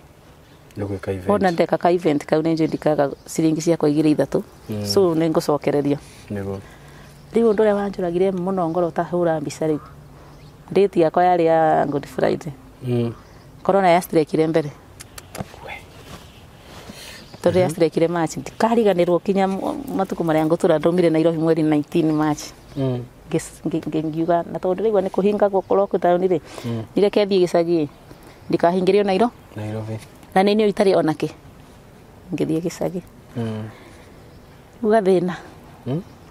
Nĩ gwĩka event. Ona ndeka ka event kau nĩ njĩndikaga ciringi ciakwa igĩrĩ ithatũ. So nĩ ngũcokereria. Nĩguo. Rĩu ũndũ ũrĩa wanjũragire mũno ngoro ũtahũra mbica rĩu, date yakwa yarĩ ya Good Friday. Corona ya strike mbere. Tondũ ya strike March ndikariganĩrwo kinya matukũ marĩa ngũtũra. Ndaumire Nairobi mweri 19 March. Ngiuga na tondũ ndĩraigua nĩ kũhingagwo lockdown rĩ, ndireke thiĩ gĩcagi ndikahingĩrio Nairobi. Na nĩ niĩ itarĩ onakĩ. Ngĩthiĩ gĩcagi. Rĩu gathĩna.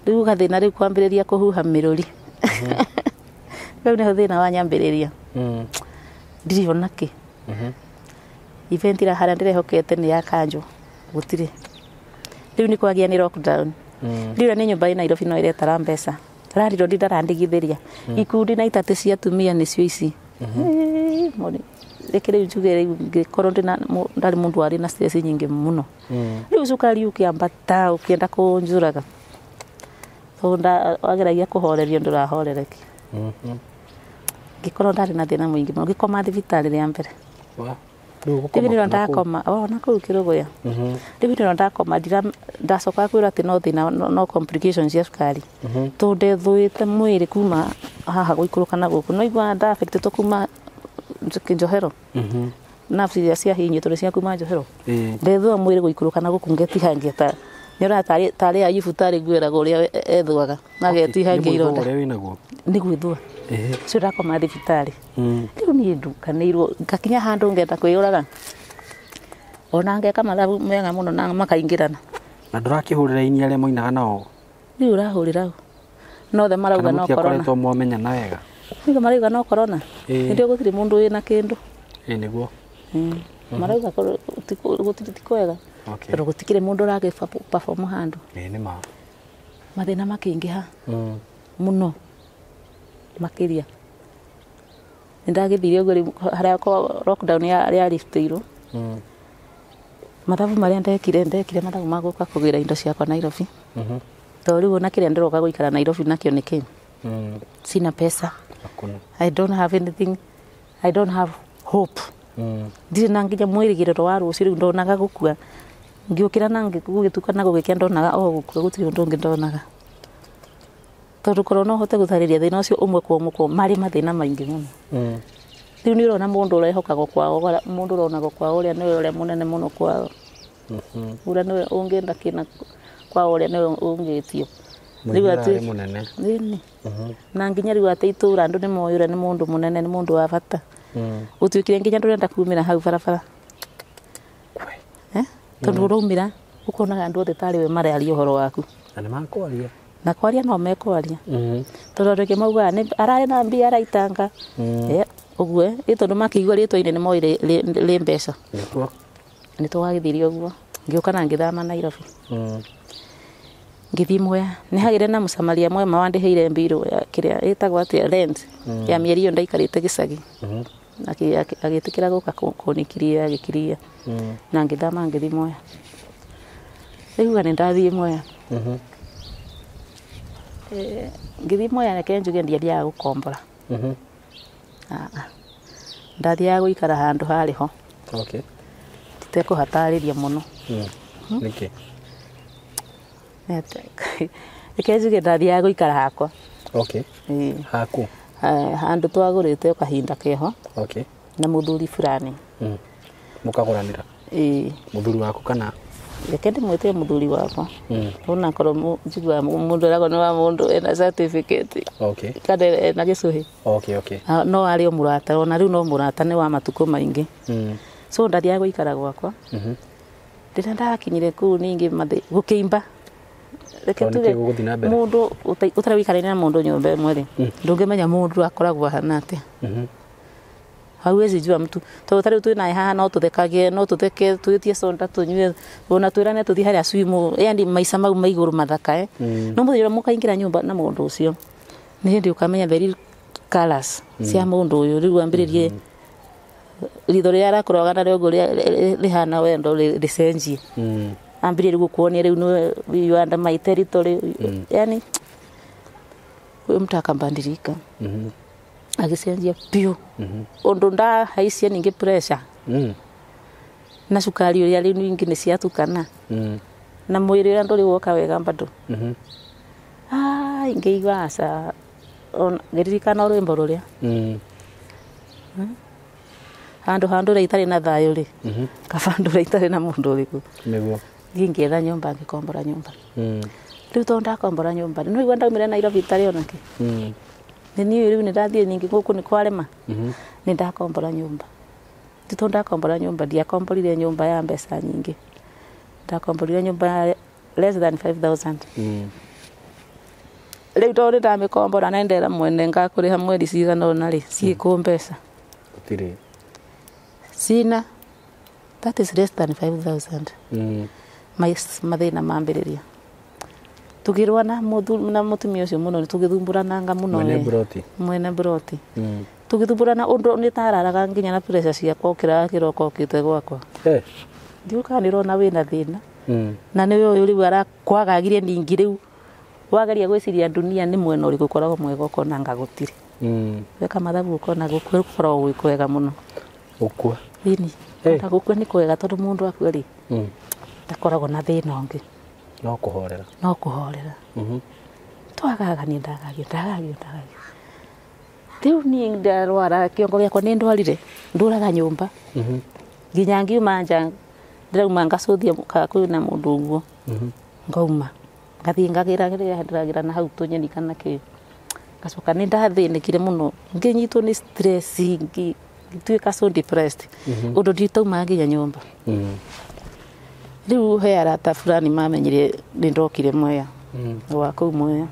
Rĩu gathĩna rĩu kwambĩrĩria kũhuha mĩrũri. Rĩu nĩho thĩna wanyambĩrĩria. Ndirĩ onakĩ. Event ira harĩa ndĩrehokete nĩ ya kanjũ gũtirĩ. Rĩu nĩ kwagĩa nĩ lockdown. Rĩu nĩ nyũmba ĩ Nairobi no ĩretara mbeca. Landlord ndarandĩgithĩria. Ikundi na itatĩ cia atumia nĩcio ici. Reke rĩu njuge rĩu ngĩkorwo ndĩna ndarĩ mũndũ warĩ na stress nyingĩ mũno. Rĩu cukari ũkĩambata ũkĩenda kũnjũraga. Tondũ wageragia kũhorerio ndũrahorereki. Ngĩkorwo ndarĩ na thĩna mũingĩ mũno. Ngĩkoma thibitarĩ rĩa mbere. Rĩu Rĩu nĩrĩo ndakoma, na kũu Kĩrũgũya. Rĩu nĩrĩo ndakoma, ndacoka kwĩrwo atĩ no thĩna no complications cia cukari. Tondũ ndethũĩte mwĩrĩ kuma haha gũikũrũka na gũkũ. No igua nda affected kuma njohero. Nerves iria ciahinyĩtwo nĩ cia kuma njohero. Ndethũa mwĩrĩ gũikũrũka na gũkũ ngetihangia ta nĩũrona tarĩ Ayubu tarĩ ngwĩragwo ũrĩa ethũaga agetihangia ironda. Ũrĩa wĩnaguo. Nĩ gwĩthũa. Ũcio ndakoma thibitarĩ. Rĩu niĩ ndukanĩirwo ngakinya handũ ngenda kwĩyũraga. Ona ngeka mathabu mega mũno na makaingĩrana. Na ndũrakĩhũrĩra aini arĩa moinaga nao? Rĩu ũrahũrĩra ũ? No othe marauga no corona. Kana mũtiakoretwo mwamenyana wega? Rĩu marauga no corona. Hĩndĩ ĩyo gũtirĩ mũndũ wĩna kĩndũ. Ĩĩ nĩguo. Marauga gũtirĩ ti kwega. Tondũ gũtikĩrĩ mũndũ ũragĩ perform handũ. Ĩĩ nĩ ma. Mathĩna makĩingĩha mũno makĩria. Nĩ ndagĩthire ũguo rĩu harĩa lockdown ya liftĩirwo. Mathabu marĩa ndekire mathabu ma gũka kũgĩra indo ciakwa Nairobi. Tondũ rĩu ona kĩrĩa ndĩroka gũikara Nairobi nakĩo nĩ kĩ? Sina pesa. Hakuna. I don't have anything. I don't have hope. Ndirĩ na nginya mwĩrĩgĩrĩro wa rũciũ rĩu ndonaga gũkua. Ngĩũkĩra na gũgĩtuka na gũgĩkĩa ndonaga o gũkua gũtirĩ ũndũ ũngĩ ndonaga. Tondũ korwo no hote gũtarĩria thĩna ũcio ũmwe kwa ũmwe kwa marĩ mathĩna maingĩ mũno. Rĩu nĩ ũrona mũndũ ũrehokagwo kwao, mũndũ ũronagwo kwao ũrĩa nĩwe ũrĩa mũnene mũno kwao. Ũrĩa nĩwe ũngĩenda kĩna kwao ũrĩa nĩwe ũngĩtio. Rĩu atĩ mũnene. Ĩni. Na nginya rĩu atĩ itũra andũ nĩ moĩ ũrĩa nĩ mũndũ mũnene, nĩ mũndũ wa bata. Gũtuĩkire nginya ndũrenda kumĩra hau barabara. Tondũ ũraumĩra ũkonaga andũ othe tarĩ we mararia ũhoro waku. Na nĩ makwaria. Na kwaria no mekwaria. Tondũ andũ aingĩ maugaga nĩ ararĩ na mbia araitanga. Ũguo ĩ tondũ makĩigua rĩtwa-inĩ nĩ moĩ rĩ mbeca. Nĩguo. Nĩ twagĩthirie ũguo. Ngĩũka na ngĩthama Nairobi. Ngĩthiĩ Mwea. Nĩ hagĩre na mũsamaria mwema wandĩhĩire mbirũ ya kĩrĩa ĩtagwo atĩa rent ya mĩeri ĩyo ndaikarĩte gĩcagi. Agĩtĩkĩra gũka kũnikiria agĩkiria. Na ngĩthama ngĩthiĩ Mwea. Rĩu nĩ ndathiĩ Mwea. Ngĩthiĩ Mwea reke njuge ndiathiaga gũkombora. Ndathiaga gũikara handũ harĩ ho. Okay. Nditekũhatarĩria mũno. Nĩkĩ? Reke njuge ndathiaga gũikara hakwa. Okay. Haku? Handũ twagũrĩte kahinda keho. Okay. Na mũthuri fulani. Mũkagũranĩra? Ĩĩ. Mũthuri waku kana? Reke ndĩmwĩte mũthuri wakwa. Ona korwo njiguaga mũndũ eragwo nĩ wa mũndũ ena certificate. Okay. Kana ena gĩcũhĩ. Okay, okay. No arĩ o mũrata, ona rĩu no mũrata nĩ wa matukũ maingĩ. So ndathiaga gũikara gwakwa. Rĩrĩa ndakinyire kũu ningĩ gũkĩimba. Reke tuge mũndũ ũtarĩ wĩikarĩte na mũndũ nyũmba ĩmwe rĩ, ndũngĩmenya mũndũ akoragwo ahana atĩa. Hauwezi jua mtu. Tondũ ta rĩu twĩ naye haha no tũthekagie, no tũtheke, twĩtie soda tũnyue, ona twĩrane tũthiĩ harĩa swimo, yani maica mau ma igũrũ mathaka. No mũthenya ũrĩa mũkaingĩra nyũmba na mũndũ ũcio, nĩ hĩndĩ ũkamenya the real colours cia mũndũ ũyũ. Rĩu wambĩrĩrie ritho rĩrĩa arakorwaga narĩo ũguo rĩhana wendo rĩcenjie. Ambĩrĩrie rĩu gũkuonia rĩu nĩwe you are under my territory. Yani huyo mtu akabadilika. Agĩcenjia biũ. Ũndũ ndahaicia ningĩ pressure. Na cukari ũrĩa rĩu ningĩ nĩ ciatukana. Na mwĩrĩ ũrĩa ndũrĩ woka wega bado. Ngĩigua aca ngĩririkana rwĩmbo rũrĩa. Handũ handũ ũrĩa itarĩ na thayũ rĩ, kaba handũ ũrĩa itarĩ na mũndũ ũrĩkũ. Nĩguo. Thiĩ ngĩetha nyũmba ngĩkombora nyũmba. Rĩu tondũ ndakombora nyũmba, nĩ waigua ndaumire Nairobi itarĩ onakĩ. Nĩ niĩ rĩu nĩ ndathiĩ ningĩ gũkũ nĩ kwarema. Nĩ ndakombora nyũmba. Ti tondũ ndakombora nyũmba, ndiakomborire nyũmba ya mbeca nyingĩ. Ndakomborire nyũmba ya less than 5,000. Rĩu tondũ ndamĩkombora na ndera mwene ngakũrĩha mweri cigana ũna rĩ, ciĩkũ mbeca. Gũtirĩ. Sina. That is less than 5,000. Mathĩna mambĩrĩria. Tũkĩrũa na mũtumia ũcio mũno, tũgĩthumbũrananga mũno. Mwene broti. Mwene broti. Tũgĩthumbũrana ũndũ nĩ tararaga nginya na pressure ciakwa ũkĩraga kĩroko ũkĩte gwakwa. Ndiũkaga nĩ ũrona wĩna thĩna. Na nĩwe ũyũ rĩu arakwagagirie ningĩ rĩu. Wageria gwĩciria dunia nĩ mwena ũrĩkũ ũkoragwo mwega ũkona anga gũtirĩ. Weka mathabu ũkona gũkoragwo gwĩ kwega mũno. Gũkua. Ĩni. Ona gũkua nĩ kwega tondũ mũndũ akua rĩ, ndakoragwo na thĩna ũngĩ. No kũhorera. No kũhorera. Twagaga nĩ ndagagio, ndagagio, ndagagio. Rĩu niĩ ndarwara kĩongo gĩakwa nĩ ndwarire, ndũraga nyũmba. Nginya ngiuma nja, ndĩrauma ngacũthia kwĩna mũndũ ũguo. Ngauma. Ngathiĩ ngagĩra kĩrĩa ndĩragĩra na hau tũnyeni kana kĩ. Ngacoka nĩ ndathĩnĩkire mũno. Ngĩnyitwo nĩ stress, ngĩtuĩka so depressed. Ũndũ nditaumaga nginya nyũmba. Rĩu he arata fulani mamenyire nĩ ndokire Mwea. Wa kũu Mwea.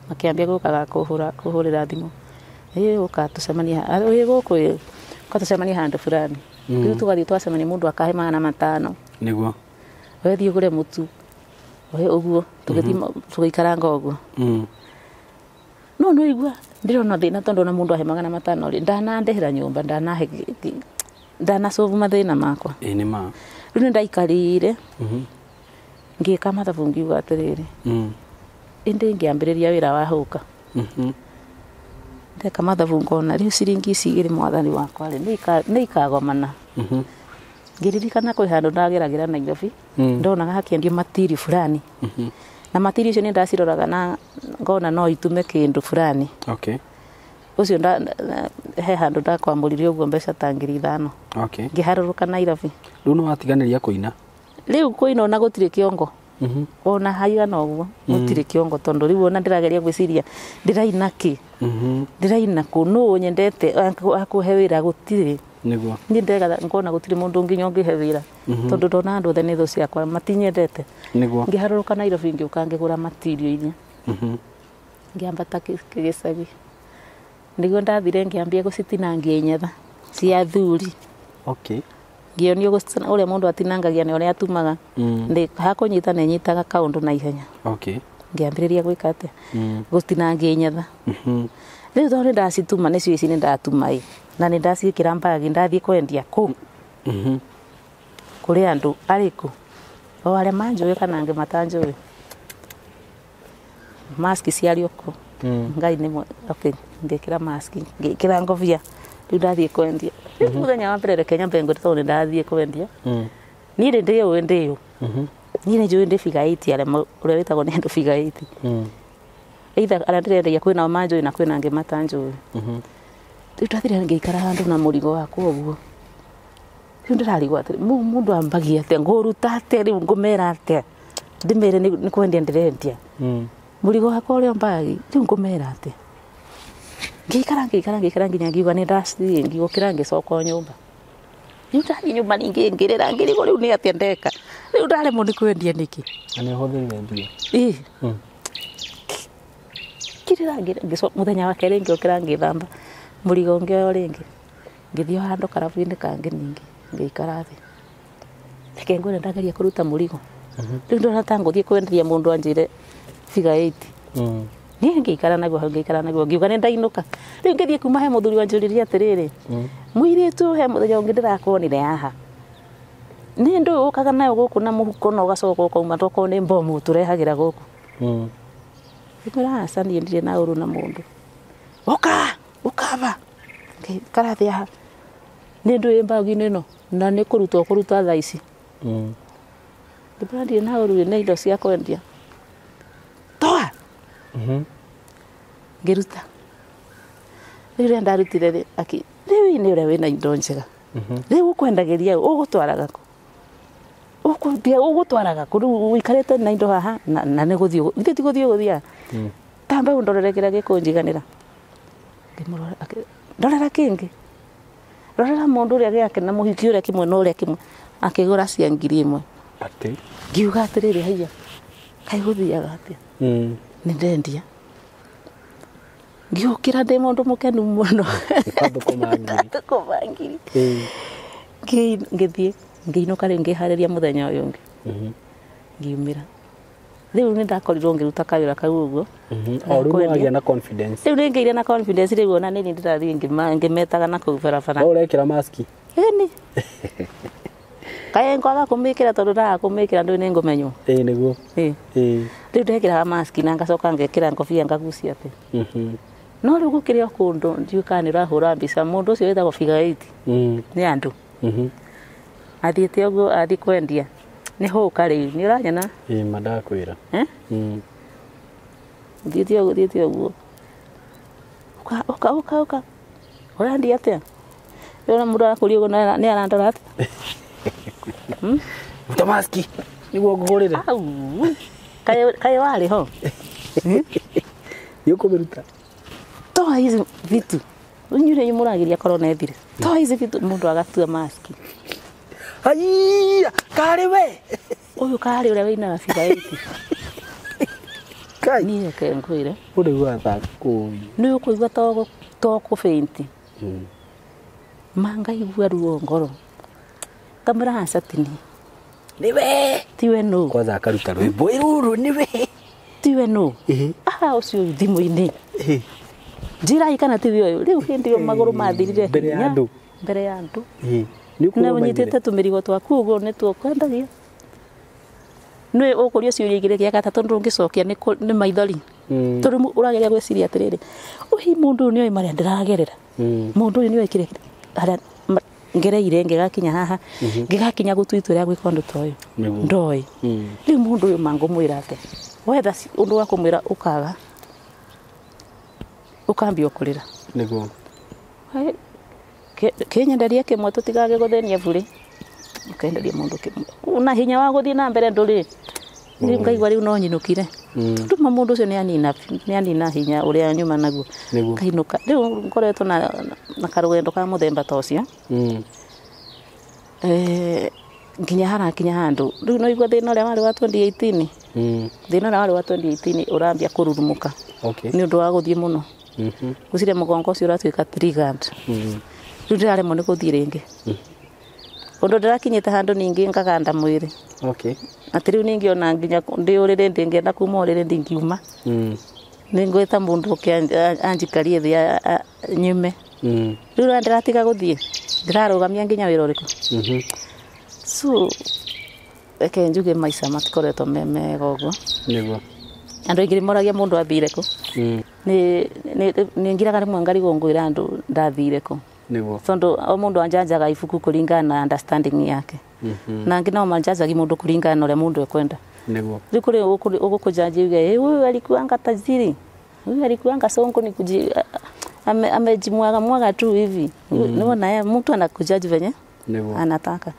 Makĩambia gũkaga kũhũrĩra thimũ. Ĩ ũka tũcemanie, ĩ gũkũ ĩ, ũka tũcemanie handũ fulani. Rĩu tũgathiĩ twacemania mũndũ akahe 500. Nĩguo. We thiĩ ũgũre mũtu. We ũguo tũgĩthiĩ tũgĩikaranga ũguo. No no igua ndĩrona thĩna tondũ ona mũndũ ahe 500 rĩ, ndanandĩhĩra nyũmba, ndanahe ndanacovu mathĩna makwa. Ĩ nĩ ma. Rĩu nĩ ndaikarire. Ngĩka mathabu ngiuga atĩrĩrĩ. Ĩndĩ ngĩambĩrĩria wĩra wa hũka. Ndeka mathabu ngona rĩu ciringi ici igĩrĩ mwathani wakwa rĩ nĩ ikagomana. Ngĩririkana kwĩ handũ ndageragĩra Nairobi, ndonaga hakĩendio matiri fulani. Na matiri icio nĩ ndaciroraga na ngona no itume kĩndũ fulani. Okay. Ũcio he handũ ndakwamũrire ũguo mbeca ta 5,000. Okay. Ngĩharũrũka Nairobi. Rĩu nĩ watiganĩria kũina? Rĩu kũina ona gũtirĩ kĩongo. Ona haigana ũguo gũtirĩ kĩongo tondũ rĩu ona ndĩrageria gwĩciria ndĩraina kĩ? Ndĩraina kũ? Nũ nyendete akũhe wĩra gũtirĩ. Nĩguo. Niĩ ndega ngona gũtirĩ mũndũ nginya ũngĩhe wĩra tondũ ndona andũ othe nĩ thũ ciakwa matinyendete. Nĩguo. Ngĩharũrũka Nairobi ngĩũka ngĩgũra matirio iria. Ngĩambata gĩcagi. Nĩguo ndathire ngĩambia gũcitinangia inyetha cia athuri. Okay. Ngĩonio ũrĩa mũndũ atinangagia na ũrĩa atumaga. Ndĩ hakũnyita nĩ nyitaga kaũndũ na ihenya. Okay. Ngĩambĩrĩria gwĩka atĩa? Gũtinangia inyetha. Rĩu tondũ nĩ ndacituma nĩcio ici nĩ ndatuma ĩ. Na nĩ ndaciĩkĩra mbagi ndathiĩ kwendia kũ? Kũrĩ andũ arĩkũ? O arĩa manjũĩ kana angĩ matanjũĩ. Maski ciarĩ o kũ. Ngai nĩ okay, ngĩkĩra maski, ngĩkĩra ngobia. Rĩu ndathiĩ kwendia. Rĩu mũthenya wa mbere reke nyambe ngwĩre tondũ nĩ ndathiĩ kwendia. Niĩ nĩ ndĩũĩ ndĩũ. Niĩ nĩ njũĩ ndĩ figure 8 arĩa ũrĩa wĩtagwo nĩ andũ figure 8. Either arĩa ndĩrendagia kwĩna o manjũĩ na kwĩna angĩ matanjũĩ. Rĩu ndathire ngĩikara handũ na mũrigo wakwa ũguo. Rĩu ndĩrarigwo atĩrĩ, mũndũ ambagia atĩa, ngũruta atĩa rĩu ngũmera atĩa? Ndĩmere nĩ kwendia ndĩrendia. Mũrigo wakwa ũrĩa mbagi, rĩu ngũmera atĩa? Ngĩikara ngĩikara ngĩikara nginya ngiuga nĩ ndathiĩ ngĩũkĩra ngĩcoka o nyũmba. Rĩu ndathiĩ nyũmba ningĩ ngĩrĩra ngĩrigwo rĩu nĩ atĩa ndeka. Rĩu ndaremwo nĩ kwendia nĩkĩ? Na nĩ ũhũthĩrire mbia? Ĩĩ. Ngĩrĩra ngĩcoka mũthenya wa kerĩ ngĩũkĩra ngĩthamba mũrigo ũngĩ o rĩngĩ. Ngĩthiĩ o handũ karabu-inĩ kangĩ ningĩ ngĩikara thĩ. Reke ngwĩre ndageria kũruta mũrigo. Rĩu ndona ta ngũthiĩ kwenderia mũndũ anjĩre figure 8. Niĩ ngĩikara naguo hau ngĩikara naguo ngiuga nĩ ndainũka. Rĩu ngĩthiĩ kuma he mũthuri wanjũririe atĩrĩrĩ, mũirĩtu he mũthenya ũngĩ ndĩrakuonire haha. Nĩ ndũĩ ũkaga nayo gũkũ na mũhuko na ũgacoka ũkauma tokorwo nĩ mbomu tũrehagĩra gũkũ. Ngĩmwĩra aca niĩ ndirĩ na ũru na mũndũ. Ũka, ũkaba. Ngĩikara thĩ haha. Nĩ ndũĩ mbagi-inĩ ĩno na nĩ kũrutwo kũrutwo thaa ici. Ngĩmwĩra ndirĩ na ũru nĩ indo cia kwendia. Toa. Ngĩruta. Rĩu rĩrĩa ndarutire rĩ, aki rĩu nĩ ũrĩa wĩna indo njega. Rĩu ũkwendagĩria ũgũtwaraga kũ? Ũkwendia ũgũtwaraga kũ? Rĩu ũikarĩte na indo haha na nĩ gũthiĩ ithuĩ ti gũthiĩ ũgũthiaga. Tamba ũndorere kĩrĩa gĩkũnjiganĩra. Ngĩmũrora ndorera kĩngĩ. Rorera mũndũ ũrĩa gĩake na mũhiki ũrĩa kĩmwe na ũrĩa kĩmwe akĩgũra cia 1,000. Atĩ? Ngiuga atĩrĩrĩ haiya kaĩ gũthiaga atĩa? Nĩ ndendia. Ngĩũkĩra ndĩ mũndũ mũkenu mũno. Thũkũma ngiri. Ngĩthiĩ ngĩinũka rĩu ngĩharĩria mũthenya ũyũ ũngĩ. Ngiumĩra. Rĩu nĩ ndakorirwo ngĩruta kawĩra kau ũguo. O rĩu nĩ wagĩa na confidence. Rĩu nĩ ngĩire na confidence rĩu ona nĩ ndĩrathiĩ ngĩmetaga na kũu barabara. No ũrekĩra maski? Ĩni. Kaĩ ngwaga kũmĩkĩra tondũ ndaga kũmĩkĩra ndũĩ nĩ ngũmenywo. Ĩĩ nĩguo. Ĩĩ. Rĩu ndekĩraga maski na ngacoka ngekĩra ngobia ngagucia atĩ. No rĩu gũkĩrĩ o kũndũ ndiũĩ kana nĩ ũrahũra mbica mũndũ ũcio wĩtagwo figure 8. Nĩ andũ. Athiĩte ũguo athiĩ kwendia. Nĩ hũka rĩu nĩ ũranyona? Ĩĩ ma ndakwĩra. Thiĩte ũguo thiĩte ũguo. Ũka ũka ũka ũka. Ũrandia atĩa? Rĩu mũndũ arakũria ũguo nĩ arandora atĩa? Ruta maski nĩguo ngũgũrĩre. Au. Kaĩ warĩ ho? Nĩ ũkũmĩruta? Toa hizi vitu. Inyuĩ nĩ mũragiria korona ĩthire. Toa hizi vitu mũndũ agatua maski. Haiya, karĩ we. Ũyũ karĩ ũrĩa wĩinaga figure 8. Kai. Niĩ reke ngwĩre. Ũrĩ gwathakũi. Nĩ ũkũigua to kũbĩnti. Mangaigua ruo ngoro. Kamwĩra aca ti niĩ. Nĩwe. Tiwe nũ? Kwanza akaruta rwĩmbo rũrũ nĩwe. Tiwe nũ? Aha ũcio thimũ-inĩ. Njĩrai kana tiwe ũyũ. Rĩu hĩndĩ ĩyo magũrũ mathirire Mbere ya hinya. andũ. Mbere ya andũ. Nĩ ũkũrwo Na ũnyitĩte tũmĩrigo twaku ũguo nĩ tũkwendagia. Nĩ ũkũrio ciũria igĩrĩ gĩa gatatũ ndũngĩcokia nĩ maithori. Tondu urageria gwiciria atiriri uhi mundu ni oi maria ndiragerera mundu uyu ni oi kire haria ngereire ngigakinya haha ngigakinya gutua itua ria gwika undu ta uyu ndoi riu mundu uyu mangumwira ate wetha undu wa kumwira ukaga ukambia kurira niguo kinyenderia kimwe tutigage guthenia buri ukenderia mundu kimwe una hinya wa guthii na mbere nduri riu ngaigua riu no nyinukire tondu ma mundu ucio ni anina hinya uria nyuma naguo kainuka riu ngoretwo na karugendo ka muthemba ta ucio nginya harakinya handu riu no igua thina uria wari wa 2018 thina uria wari wa 2018 urambia kururumuka ni undu wa guthii muno guciria mugongo ucio uratuika triggered riu ndiraremwo ni guthii ringi undu ndirakinyite handu ningi ngaganda mwiri ati riu ningi ona nginya ndi uriri ndingienda kuma uriri ndingiuma ningwita mundu uke anjikarie thi nyume riu ndiratiga guthii ndirarugamia nginya wira uriku so reke njuge maica matikoretwo me mega uguo niguo andu aingi moragia mundu athire ku ni ngiraga rimwe ngarigwo ngwira andu ndathire ku niguo tondu o mundu anjanjaga ibuku kuringana na understanding yake na angi nao manjanjagi mundu kuringana na uria mundu ekwenda niguo riu kuri ugukujanji uge huyu alikuanga tajiri huyu alikuanga sonko ni kuji amejimwaga mwaga tu hivi niwona ye mtu anakujaji venye niguo anataka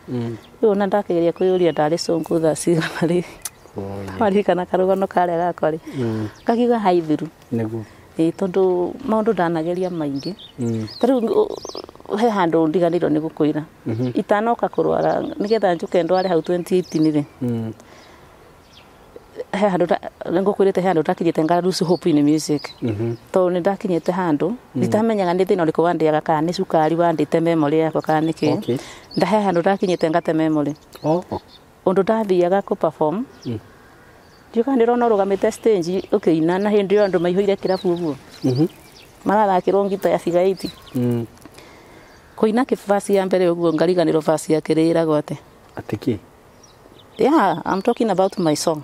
riu ona ndakigeria kwiyuria ndari sonko thaa cigana ri waririkana karugano karia gakwa ri ngakiuga haithiru niguo tondu maundu ndanageria maingi ta riu he handu ndiganirwo ni gukwira itanoka kurwara nigetha njuke ndware hau 2018 ri he handu ngukwirite he handu ndakinyite nga lose hope in music tondu ni ndakinyite handu nditamenyaga ni thina uriku wandiaga kana ni cukari wandite memory yakwa kana niki ndahe handu ndakinyite ngate memory undu ndathiaga ku perform ndiuka ndirona urugamite stage ukiina na hindi iyo andu maihuire kirabu uguo marathakirwo ngita ya cigaiti kuina kibasi ya mbere uguo ngariganirwo verse ya kirĩragwo ate atiki yeah I'm talking about my song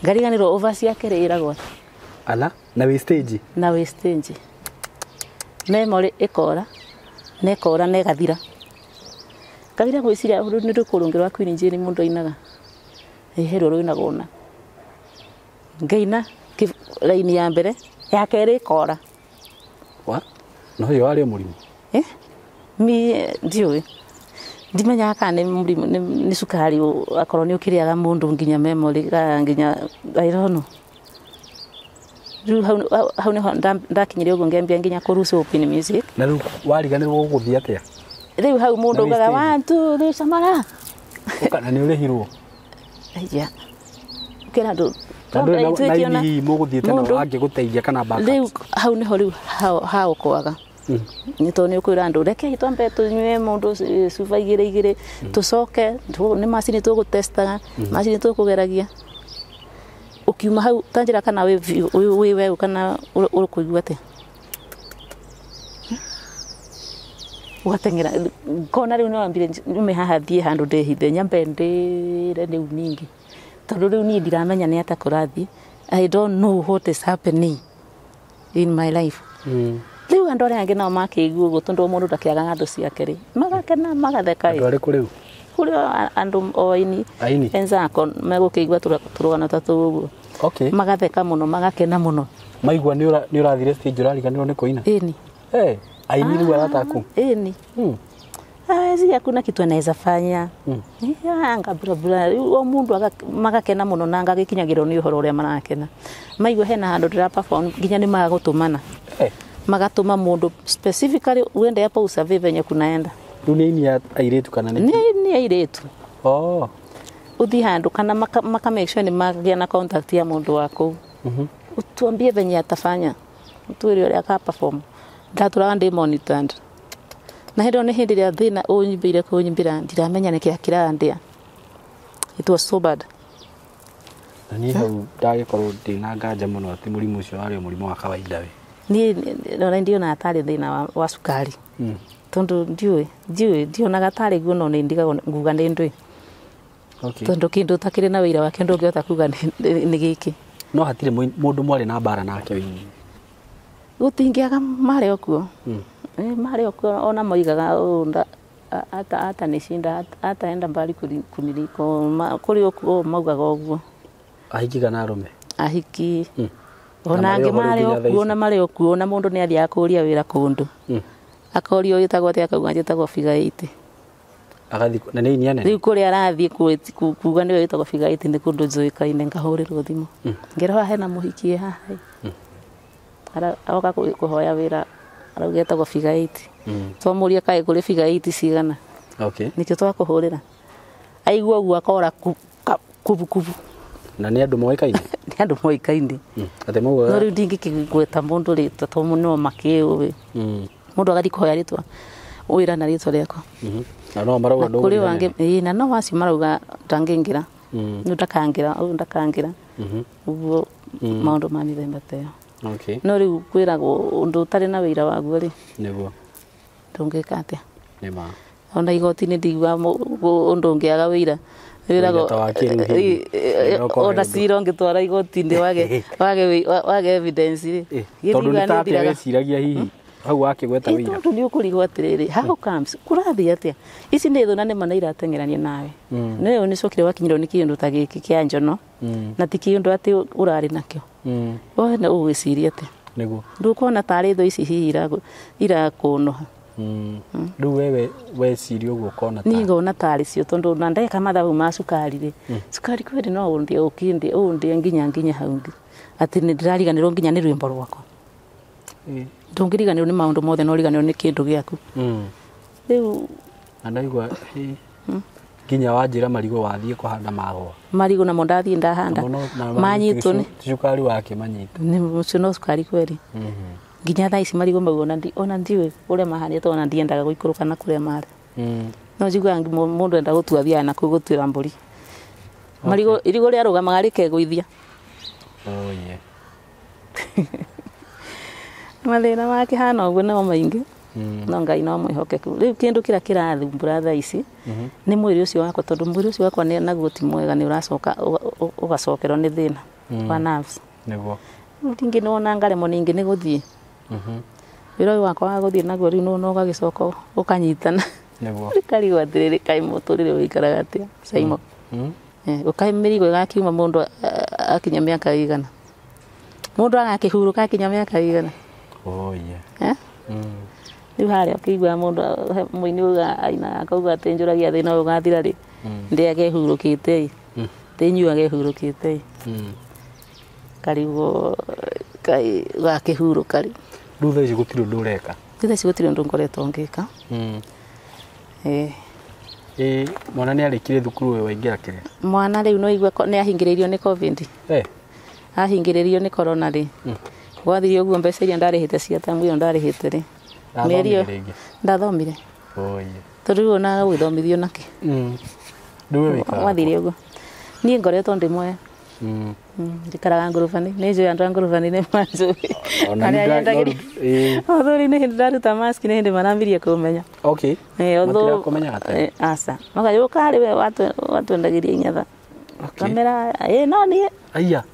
ngariganirwo verse ya kirĩragwo ala na wi stage na wi stage memory ikora na ikora na ĩgathira ngagira gwĩciria ũndũ nĩ rũkũrũngĩ rwa Queen Jane mũndũ ainaga he rwo rũinagwo na ngaina raini ya mbere ya kerĩ ĩkora wa no ũyũ warĩ mũrimũ mi ndiũĩ ndimenyaga kana nĩ mũrimũ nĩ cukari akorwo nĩ ũkĩrĩaga mũndũ nginya memory nginya I don't know rĩu hau nĩho ndakinyire ũguo ngĩambia nginya kũ lose hope in music na rĩu wariganĩrwo gũgũthiĩ atĩa rĩu hau mũndũ ugaga 1 2 3 samara kana nĩ ũrĩhirwo yeah ukĩra andũ na hihi mũgũthiĩte na angĩgũteithia kana backups rĩu hau nĩho rĩu haũkwaga nĩ tondũ nĩ ũkwĩra andũ rekei twambe tũnyue mũndũ cuba igĩrĩ igĩrĩ tũcoke nĩ macini tũgũtestaga macini tũkũgeragia ũkiuma hau ta njĩra kana wĩ weũ kana ũkũigua atĩa ugateng'era ngona rĩu nĩwambire nyume haha thiĩ handũ ndĩhithe nyambe ndĩre rĩu ningĩ tondũ rĩu niĩ ndiramenya nĩ atĩa kũrathiĩ I don't know what is happening in my life rĩu andũ arĩa angĩ nao makĩigua ũguo tondũ mũndũ ndakĩagaga thũ ciake rĩ magakena magatheka andũ arĩkũ rĩu kũrĩ andũ o aini enzako megũkĩigua tũrũgano ta tũu ũguo magatheka mũno magakena mũno maigua nĩ ũrathire stage ũrariganĩrwo nĩ kũina ĩni aini rĩu arata aku ĩni hawezi hakuna kitu anaweza fanya anga bura bura o mundu magakena muno na ngagĩkinyagĩrwo nĩ ũhoro ũrĩa marakena maigua hena handũ ndĩra perform nginya nĩ magũtũmana magatũma mũndũ specifically uende hapo usurvey venye kunaenda rĩu nĩ aini airĩtu kana nĩ nĩ airĩtu uthi handũ kana maka make sure nĩ magĩa na contact ya mũndũ wa kũu utuambie venye atafanya utwĩre ũrĩa aka perform ndatũraga ndĩ monitored na hĩndĩ ĩyo nĩ hĩndĩ ĩrĩa thĩna ũnyimbĩire kũnyimbĩra ndiramenya nĩkĩa kĩrandĩa it was so bad na niĩ hau ndagĩkorwo ndĩna nganja mũno atĩ mũrimũ ũcio warĩ o mũrimũ wa kawaida we niĩ ona ndionaga tarĩ thĩna wa cukari tondu ndiũĩ ndionaga tarĩ guo no nĩ ndigagwo nguga nĩ ndũĩ tondu kĩndũ ũtakĩrĩ na wĩira wake ndũngĩhota kuga nĩ gĩkĩ No hatirĩ mũndũ mwarĩ na mbara nake wĩini. Gũtingĩaga marĩ okuo. Marĩ okuo ona moigaga ũũ ata nishinda ataenda mbali kuniliko kũrĩ okuo maugaga ũguo. Ahiki kana arũme? Ahiki. Ona angĩ marĩ okuo na marĩ okuo na mũndũ nĩ athiaga kũũria wĩra kũndũ. Akorio wĩtagwo atĩa akauga njĩtagwo figure 8. Agathiĩ na nĩ ini anene. Rĩu kũrĩa arathiĩ kuga nĩwe wĩtagwo figure 8 nĩ kũndũ njũĩkaine ngahũrĩrwo thimũ. Ngĩrwo hena mũhiki haha. Aroka kũhoya wĩra arauga etagwo figure 8. Twamũria kaĩ kũrĩ figure 8 cigana. Okay. Nĩkĩo twakũhũrĩra. Aigua ũguo akora kubu kubu. Na nĩ andũ moĩkaine? Nĩ andũ moĩkaine. Atĩ maugaga. No rĩu ndingĩkĩgweta mũndũ rĩtwa tondũ no makĩũĩ. Mũndũ agathiĩ kũhoya rĩtwa wĩra na rĩtwa rĩakwa. Na no marauga ndũgũthiĩ. Kũrĩ wangĩ ĩĩ na no acio marauga ndangĩingĩra. Nĩ ndakangĩra, ũyũ ndakangĩra. Ũguo maũndũ ma mĩthemba ta ĩyo. Okay. No rĩu kwĩragwo ũndũ ũtarĩ na wĩira waguo rĩ. Nĩguo. Ndũngĩka atĩa? Nĩ ma. Ona igoti-inĩ ndiguaga ũndũ ũngĩaga wĩira. Wĩragwo ona cira ũngĩtwara igoti-inĩ wage evidence rĩ. Tondũ nĩ ta atĩa weciragia hihi hau wakĩgweta wĩira. Tondũ nĩ ũkũrigwo atĩrĩrĩ, how comes kũrathiĩ atĩa? Ici nĩ thũ na nĩ ma nĩ irateng'erania nawe. Nĩ ũyũ nĩcokire wakinyĩrwo nĩ kĩũndũ ta gĩkĩ kĩa njono na ti kĩũndũ atĩ ũrarĩ nakĩo. Woe na ũgwĩciria atĩa? Nĩguo. Ndũkuona tarĩ thũ ici hihi irakũnũha. Rĩu wewe weciria ũguo ũkona ta. Niĩ ngona tarĩ cio tondũ na ndeka mathabu ma cukari rĩ. Cukari kweri no ũndĩe ũkĩndĩe ũndĩe nginya hau atĩ nĩ ndĩrariganĩrwo nginya nĩ rwĩmbo rwakwa. Ndũngĩriganĩrwo nĩ maũndũ mothe no ũriganĩrwo nĩ kĩndũ gĩaku. Rĩu na ndaigua nginya wanjĩra marigũ wathiĩ kũhanda magwa. Marigũ namo ndathiĩ ndahanda. Manyitwo nĩ cukari wake manyita. Nĩ ũcio no cukari kweri. Nginya thaa ici marigũ mau ona ndiũĩ ũrĩa mahanĩte ona ndiendaga gũikũrũka na kũrĩa marĩ. No njiguaga mũndũ enda gũtua athiaga na kũu gũtuĩra mbũri. Marigũ irigũ rĩarũgamaga rĩkegũithia. Oh yeah. Mathĩna makĩhana ũguo nĩmo maingĩ. No Ngai no mwĩhokeku. Rĩu kĩndũ kĩrĩa kĩrathumbũra thaa ici nĩ mwĩrĩ ũcio wakwa tondũ mwĩrĩ ũcio wakwa naguo ti mwega nĩ ũracoka ũgacokerwo nĩ thĩna wa nerves. Nĩguo. Rĩu ningĩ nĩwona ngaremwo ningĩ nĩ gũthiĩ. Wĩra ũyũ wakwa wa gũthiĩ naguo rĩu nĩwona ũgagĩcoka ũkanyitana. Nĩguo. Rĩkarigwo atĩrĩrĩ kaĩ mũtũrĩre ũikaraga atĩa Saimo. Ũkaĩ mĩrigo ĩgakiuma mũndũ akinya mĩaka igana. Mũndũ agakĩhurũka akinya mĩaka igana. Oh yeah. Rĩu harĩa ũkĩigua mũndũ mũini uga aina akauga atĩ njũragia thĩna ũyũ ũgathira rĩ ndĩage hurũkĩte ĩ ndĩnyuage hurũkĩte ĩ karigwo kaĩ gakĩhurũka rĩ. Rĩu thaa ici gũtirĩ ũndũ ũreka? Thaa ici gũtirĩ ũndũ ngoretwo ngĩka. Mwana nĩ arĩkirie thukuru ũyũ waingĩra kĩrĩa? Mwana rĩu no igua nĩ ahingĩrĩirio nĩ COVID. Ahingĩrĩirio nĩ corona rĩ. Gwathire ũguo mbeca iria ndarĩhĩte cia tamu ĩyo ndarĩhĩte rĩ. Mĩeri ĩyo ndathomire. Tondũ rĩu ona gũgĩthomithio nakĩ? Rĩu we wĩikaraga? Gwathire ũguo. Niĩ ngoretwo ndĩ Mwea. Njikaraga ngurubani. Nĩ njũĩ andũ a ngurubani nĩ manjũĩ. Arĩa athuri nĩ hĩndĩ ndaruta mask nĩ hĩndĩ marambirie kũmenya. Okay. Matirakũmenyaga tene? Aca. Magayũka harĩ we watwendagĩria inyatha. Kamera no niĩ. Aya.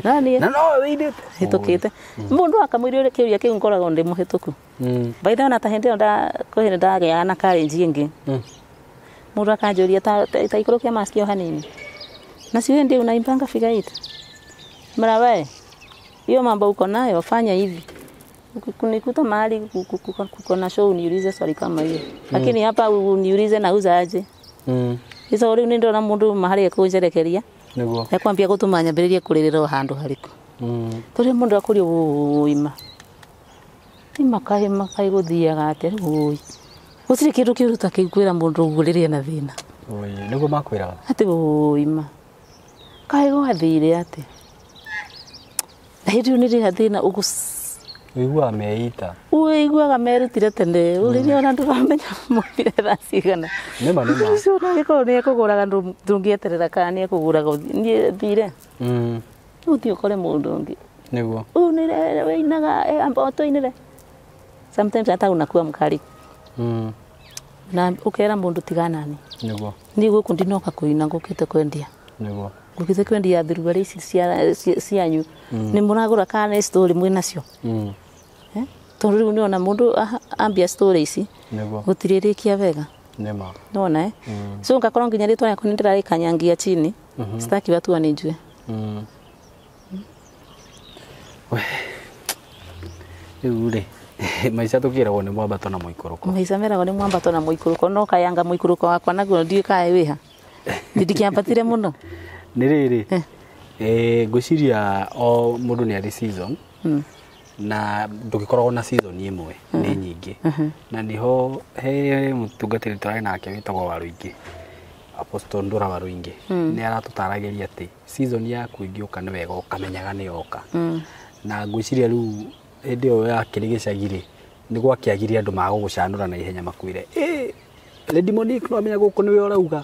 No niĩ. Na no wĩinĩte. Hĩtũkĩte. Mũndũ akamwĩra kĩũria kĩu ngoragwo ndĩ mũhĩtũku. By the way ona ta hĩndĩ ĩyo kwĩ hĩndĩ ndagĩaga na courage ĩngĩ. Mũndũ akanjũria ta ikũrũkia mask ĩyo hanini. Na si wewe ndiye unaimpanga figure 8. Mara wewe hiyo mambo uko nayo fanya hivi. Kunikuta mahali kuko na show uniulize swali kama hiyo. Lakini hapa uniulize nauza aje. Iso rĩu nĩ ndona mũndũ mahali ekũnjerekeria. Nĩguo. Ekwambia gũtũma nyambĩrĩrie kũrĩrĩra handũ harĩkũ. Tondũ mũndũ akũria ũima. Nĩ makaĩ makaĩ gũthiaga atĩa rĩu ũi. Gũtirĩ kĩndũ kĩũru ta kĩu kwĩra mũndũ ũguo rĩrĩa ena thĩna. Ũi, nĩguo makwĩraga. Atĩ ũima. Kaĩ gwathire atĩa? Na hĩndĩ ĩyo nĩ rĩrĩa thĩna Ũiguaga meita. Ũiguaga merutire tene. Rĩrĩa ona ndũramenya maumire thaa cigana. Nĩma nĩma. Ũcio ona angĩkorwo nĩ ekũgũraga ndũngĩeterera kana nĩ ekũgũraga niĩ thire. Ũthiĩ ũkore mũndũ ũngĩ. Nĩguo. Ũyũ nĩ wĩinaga amba ũtũinĩre. Sometimes hata unakuwa mkali. Na ũkera mũndũ tiga nani. Nĩguo. Niĩ gũkũ ndinoka kũina ngũkĩte kwendia. Nĩguo. Ngũkĩte kwendia thuruarĩ ici cianyu nĩ mũragũra kana nĩ story mwĩ nacio. Tondũ rĩu nĩona mũndũ ambia story ici gũtirĩrĩkia wega. Nĩma. Nĩwona so ngakorwo nginya rĩtwa rĩakwa nĩndĩrarĩkanyangia chini. Sitaki watu wanijue. Rĩu rĩ maica tũkĩragwo nĩ mwambato na mũikũrũko. Maica meragwo nĩ mwambato na mũikũrũko no kayanga mũikũrũko wakwa naguo ndiũĩ kana wĩha. Ndikĩambatire mũno. Nĩ rĩrĩ ngwĩciria o mũndũ nĩ arĩ season na ndũgĩkoragwo na season ĩmwe nĩ nyingĩ. Na nĩho he mũtungatĩri tũrarĩ nake wĩtagwo Waruingĩ, Apostle Ndura Waruingĩ, nĩ aratũtaragĩria atĩ season yaku ĩngĩũka nĩ wega ũkamenyaga nĩ yoka. Na ngwĩciria rĩu hĩndĩ ĩyo yakĩrĩ gĩcagi rĩ nĩ gwakĩagire andũ magũgũcanũra na ihenya makwĩre Lady Monique no amenya gũkũ nĩwe ũrauga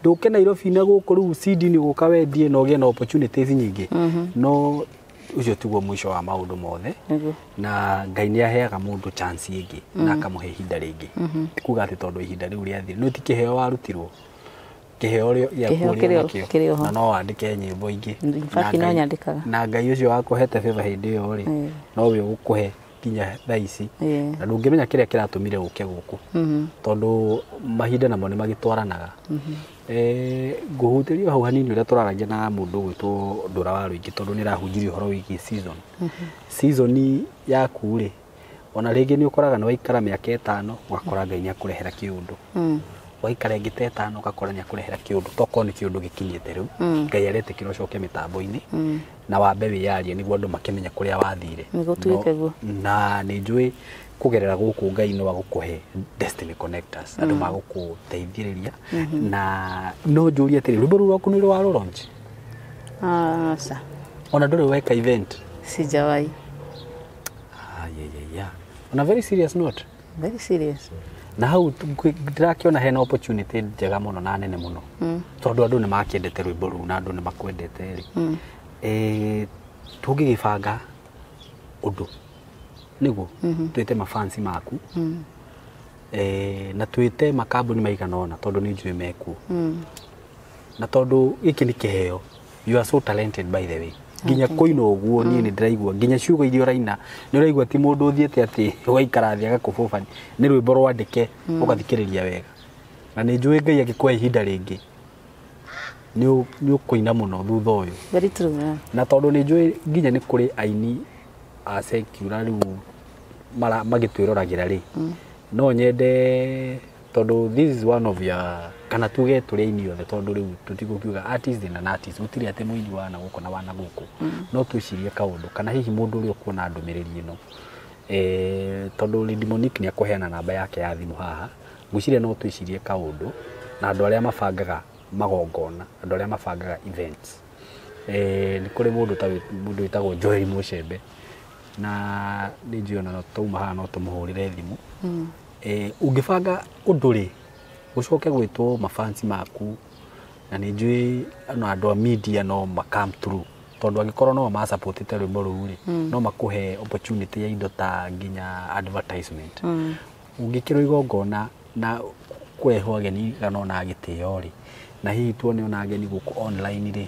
ndũke Nairobi na gũkũ rĩu CD nĩ gũka wendie na ũgĩe na opportunities nyingĩ. No ũcio tiguo mũico wa maũndũ mothe. Na Ngai nĩ aheaga mũndũ chance ĩngĩ na akamũhe ihinda rĩngĩ. Ti kuga atĩ tondũ ihinda rĩu rĩathira no ti kĩheo warutirwo kĩheo gĩaku ũrĩ nakĩo na no wandĩke nyĩmbo ingĩ. Na Ngai ũcio wakũhete favor hĩndĩ ĩyo rĩ nowe ũgũkũhe nginya thaa ici. Na ndũngĩmenya kĩrĩa kĩratũmire ũke gũkũ tondũ mahinda namo nĩ magĩtwaranaga. Ngũhutĩrio hau hanini ũrĩa tũraragia na mũndũ ũgwĩtwo Ndura Waruingĩ tondũ nĩ arahunjirie ũhoro wĩgiĩ season. Season yaku rĩ ona rĩngĩ nĩ ũkoraga nĩ waikara mĩaka 5 ũgakora Ngai nĩ akũrehera kĩũndũ. Waikara ĩngĩ ta 5 ũgakora nĩ akũrehera kĩũndũ tokorwo nĩ kĩũndũ gĩkinyĩte rĩu Ngai aretĩkĩra ũcoke mĩtambo-inĩ na wambe wĩyarie nĩguo andũ makĩmenye kũrĩa wathire. Na nĩ njũĩ kũgerera gũkũ Ngai no agũkũhe destiny connectors andũ magũkũteithĩrĩria. Na no njũrie atĩrĩ, rwĩmbo rũu rwaku nĩ rwa launch? Aca. Ona ndũrĩ weka event? Sijawahi. Yeah. On a very serious note. Very serious. Na hau ndĩrakĩona hena opportunity njega mũno na nene mũno. Tondũ andũ nĩ makĩendete rwĩmbo rũu na andũ nĩ makwendete rĩ. Tũngĩgĩbanga ũndũ nĩguo twĩte mafansi maku na twĩte makambuni maigana ũna tondũ nĩ njũĩ mekuo. Na tondũ gĩkĩ nĩ kĩheo. You are so talented by the way. Nginya kũina ũguo niĩ nĩ ndĩraigua nginya ciugo iria ũraina nĩ ũraigua ti mũndũ ũthiĩte atĩ ũgaikara thĩ agakũbũba nĩ rwĩmbo rwandĩke ũgathikĩrĩria wega. Na nĩ njũĩ Ngai angĩkũhe ihinda rĩngĩ nĩ ũkũina mũno thutha ũyũ. Very true, yeah. Na tondũ nĩ njũĩ nginya nĩ kũrĩ aini a secular rĩu magĩtwĩroragĩra rĩ no nyende tondũ this is one of your kana tuge tũrĩ aini othe tondũ rĩu tũtigũkiuga artist na an artist gũtirĩ atĩ mũini wa na gũkũ na wa na gũkũ. No twĩcirie kaũndũ kana hihi mũndũ ũrĩa ũkuona ndũmĩrĩri ĩno tondũ Lady Monique nĩ akũheana namba yake ya thimũ haha ngwĩciria no twĩcirie kaũndũ na andũ arĩa mabangaga magongona andũ arĩa mabangaga events. Nĩ kũrĩ mũndũ ta mũndũ wĩtagwo Joel Mũcembe na nĩ njũĩ ona twauma haha no tũmũhũrĩre thimũ. Ũngĩbanga ũndũ rĩ ũcoke gwĩtwo mafansi maku na nĩ njũĩ ona andũ a media no ma come through tondũ angĩkorwo no masupportĩte rwĩmbo rũu rĩ no makũhe opportunity ya indo ta nginya advertisement. Ũngĩkĩrwo igongona na kũrehwo ageni kana ona gĩtĩo rĩ na hihi tuone ona ageni gũkũ online rĩ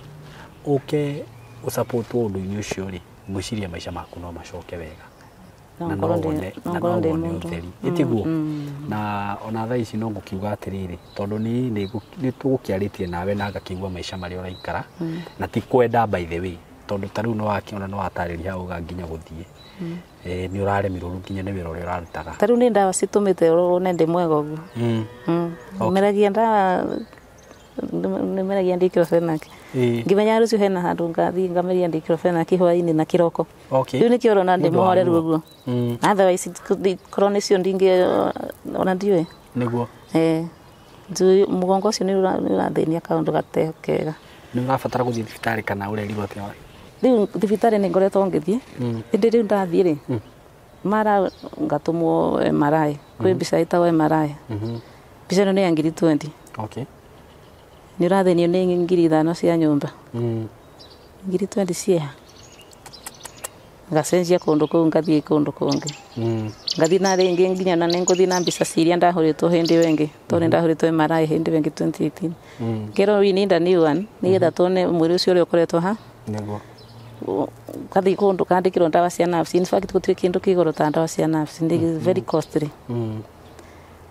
ũke ũsupportwo ũndũ-inĩ ũcio rĩ ngwĩciria maica maku no macoke wega. Na no wone ũtheri ĩtiguo. Na ona thaa ici no ngũkiuga atĩrĩrĩ tondũ nĩ tũgũkĩarĩtie nawe na ngakĩigua maica marĩa ũraikara na ti kwenda by the way tondũ ta rĩu nĩ wakĩona nĩ watarĩria hau nginya gũthiĩ nĩ ũraremirwo rĩu nginya nĩ wĩra ũrĩa ũrarutaga. Ta rĩu nĩ ndawa citũmĩte one ndĩ mwega ũguo. Meragia ndawa nĩmeragia diclofenac. Ngĩmenya rũciũ hena handũ ngathiĩ ngameria diclofenac hwaĩ-inĩ na kĩroko. Rĩu nĩkĩo ũrona ndĩ mũhoreru ũguo. Otherwise korwo nĩcio ndingĩ ona ndiũĩ. Nĩguo. Njũĩ mũgongo ũcio nĩ ũrathĩnia kaũndũ gate kega. Nĩ ũrabatara gũthiĩ thibitarĩ kana ũrerirwo atĩa? Rĩu thibitarĩ nĩ ngoretwo ngĩthiĩ. Ĩndĩ rĩu ndathiĩ rĩ mara ngatũmwo MRI. Kwĩ mbica ĩtagwo MRI. Mbica ĩno nĩ ya 20,000. Okay. Nĩ ũrathĩnio nĩ 5,000 cia nyũmba. 20,000 cieha. Ngacenjia kũndũ kũu ngathiĩ kũndũ kũngĩ. Ngathi na ringi nginya na ninguthi na mbica ciria ndahuritwo hindi ĩyo ĩngĩ tondũ nĩ ndahuritwo MRI hindi ĩyo ĩngĩ 2018. Ngerwo we need a new one nigetha tuone mwĩrĩ ũcio ũrĩa ũkoretwo ha. Nĩguo. Ngathi kũndũ kandĩkĩrwo ndawa cia nerves. In fact, gũtirĩ kĩndũ kĩ goro ta ndawa cia nerves. Nĩ very costly.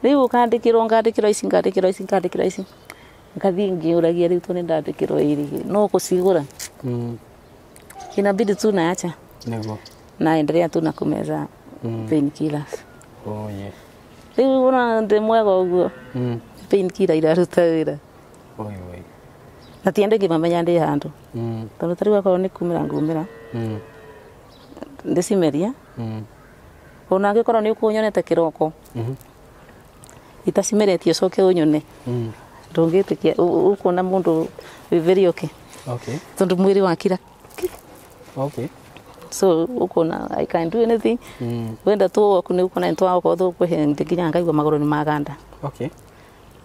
Rĩu ũkandĩkĩrwo, ngandĩkĩrwo ici, ngandĩkĩrwo ici, ngandĩkĩrwo ici, ngathiĩ ngĩũragia rĩu tondũ nĩ ndandĩkĩrwo ĩrĩ no gũcigũra. Inabidi tu naacha. Nĩguo. Naendelea tu na kumeza painkillers. Oh yeah. Rĩu ona ndĩ mwega ũguo, painkiller iraruta wĩra. Oi oi. Na ti andũ aingĩ mamenya ndĩ handũ, tondũ ta rĩu akorwo nĩ kumĩra ngumĩra, ndĩcimeria. Ona angĩkorwo nĩ ũkũnyonete kĩroko itacimeretie, ũcoke ũnyone, ndũngĩtĩkia. Ũkuona mũndũ wĩ very okay, tondũ mwĩrĩ wakira. So ũkuona I can do anything. Wenda tu waku nĩ ũkuona nĩ twaokorwo tũkũhe nginya ngaigua magũrũ nĩ maganda.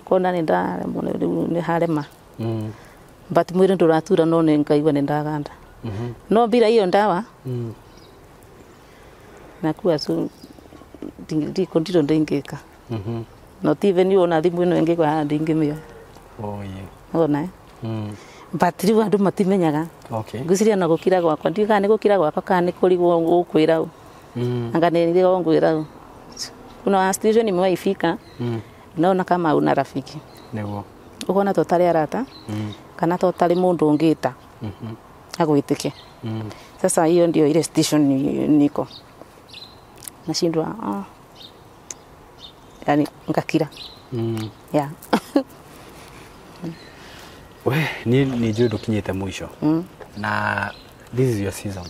Kona nĩ ndaremwo rĩu nĩ harema, but mwĩrĩ ndũratura, no nĩ ngaigua nĩ ndaganda. No bila hiyo ndawa nakuwa tu ndiko ndiro ndingĩka. Not even you, ona thimũ ĩno ĩngĩgwa haha ndingĩmĩoya. Oh yeah. Ona, eh? But rĩu andũ matimenyaga. Ngwĩciria na gũkira gwakwa, ndiũĩ kana nĩ gũkira gwakwa kana nĩ kũrigwo gũkwĩra ũ. Anga nĩrĩo ngwĩra ũ. Kuna situation imewahi naona kama una rafiki, Nĩguo. ukona to tarĩ arata kana to tarĩ mũndũ ũngĩta agwĩtĩke. Sasa hiyo ndio ile station niko nashindwa, ah. Yani ngakira. Yeah. We niĩ nĩ njũĩ ndũkinyĩte mũico, na this is your season.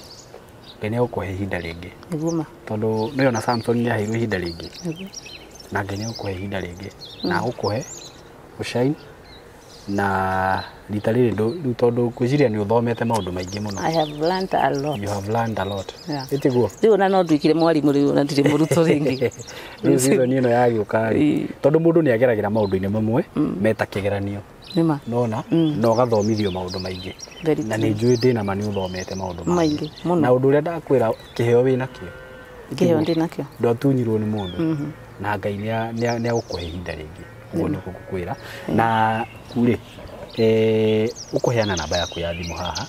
Ngai nĩ egũkũhe ihinda rĩngĩ. Nĩguo ma. Tondũ nĩ ona Samson nĩ aheirwo ihinda rĩngĩ. Nĩguo. Na Ngai nĩ egũkũhe ihinda rĩngĩ na agũkũhe ũshine na rita rĩrĩ rĩu, tondũ ngwĩciria nĩ ũthomete maũndũ maingĩ mũno. I have learned a lot. You have learned a lot. Yeah. Ĩtiguo? Rĩu ona no nduĩkire mwarimũ rĩu, ona ndirĩ mũrutwo rĩngĩ. Rĩu season ĩno yagĩũka rĩ, tondũ mũndũ nĩ ageragĩra maũndũ-inĩ mamwe meta kĩgeranio, nĩma nona na ũgathomithio maũndũ maingĩ. Very Na true. nĩ njũĩ ndĩna ma nĩ ũthomete maũndũ Maingĩ, mũno. Na ũndũ ũrĩa ndakwĩra, kĩheo wĩ nakĩo. Kĩheo ndĩ nakĩo. Ndwatunyirwo nĩ mũndũ, na Ngai nĩ agũkũhe ihinda rĩngĩ. Ũguo nĩguo ngũkwĩra. Na kurĩ ũkũheana namba yaku ya thimũ haha,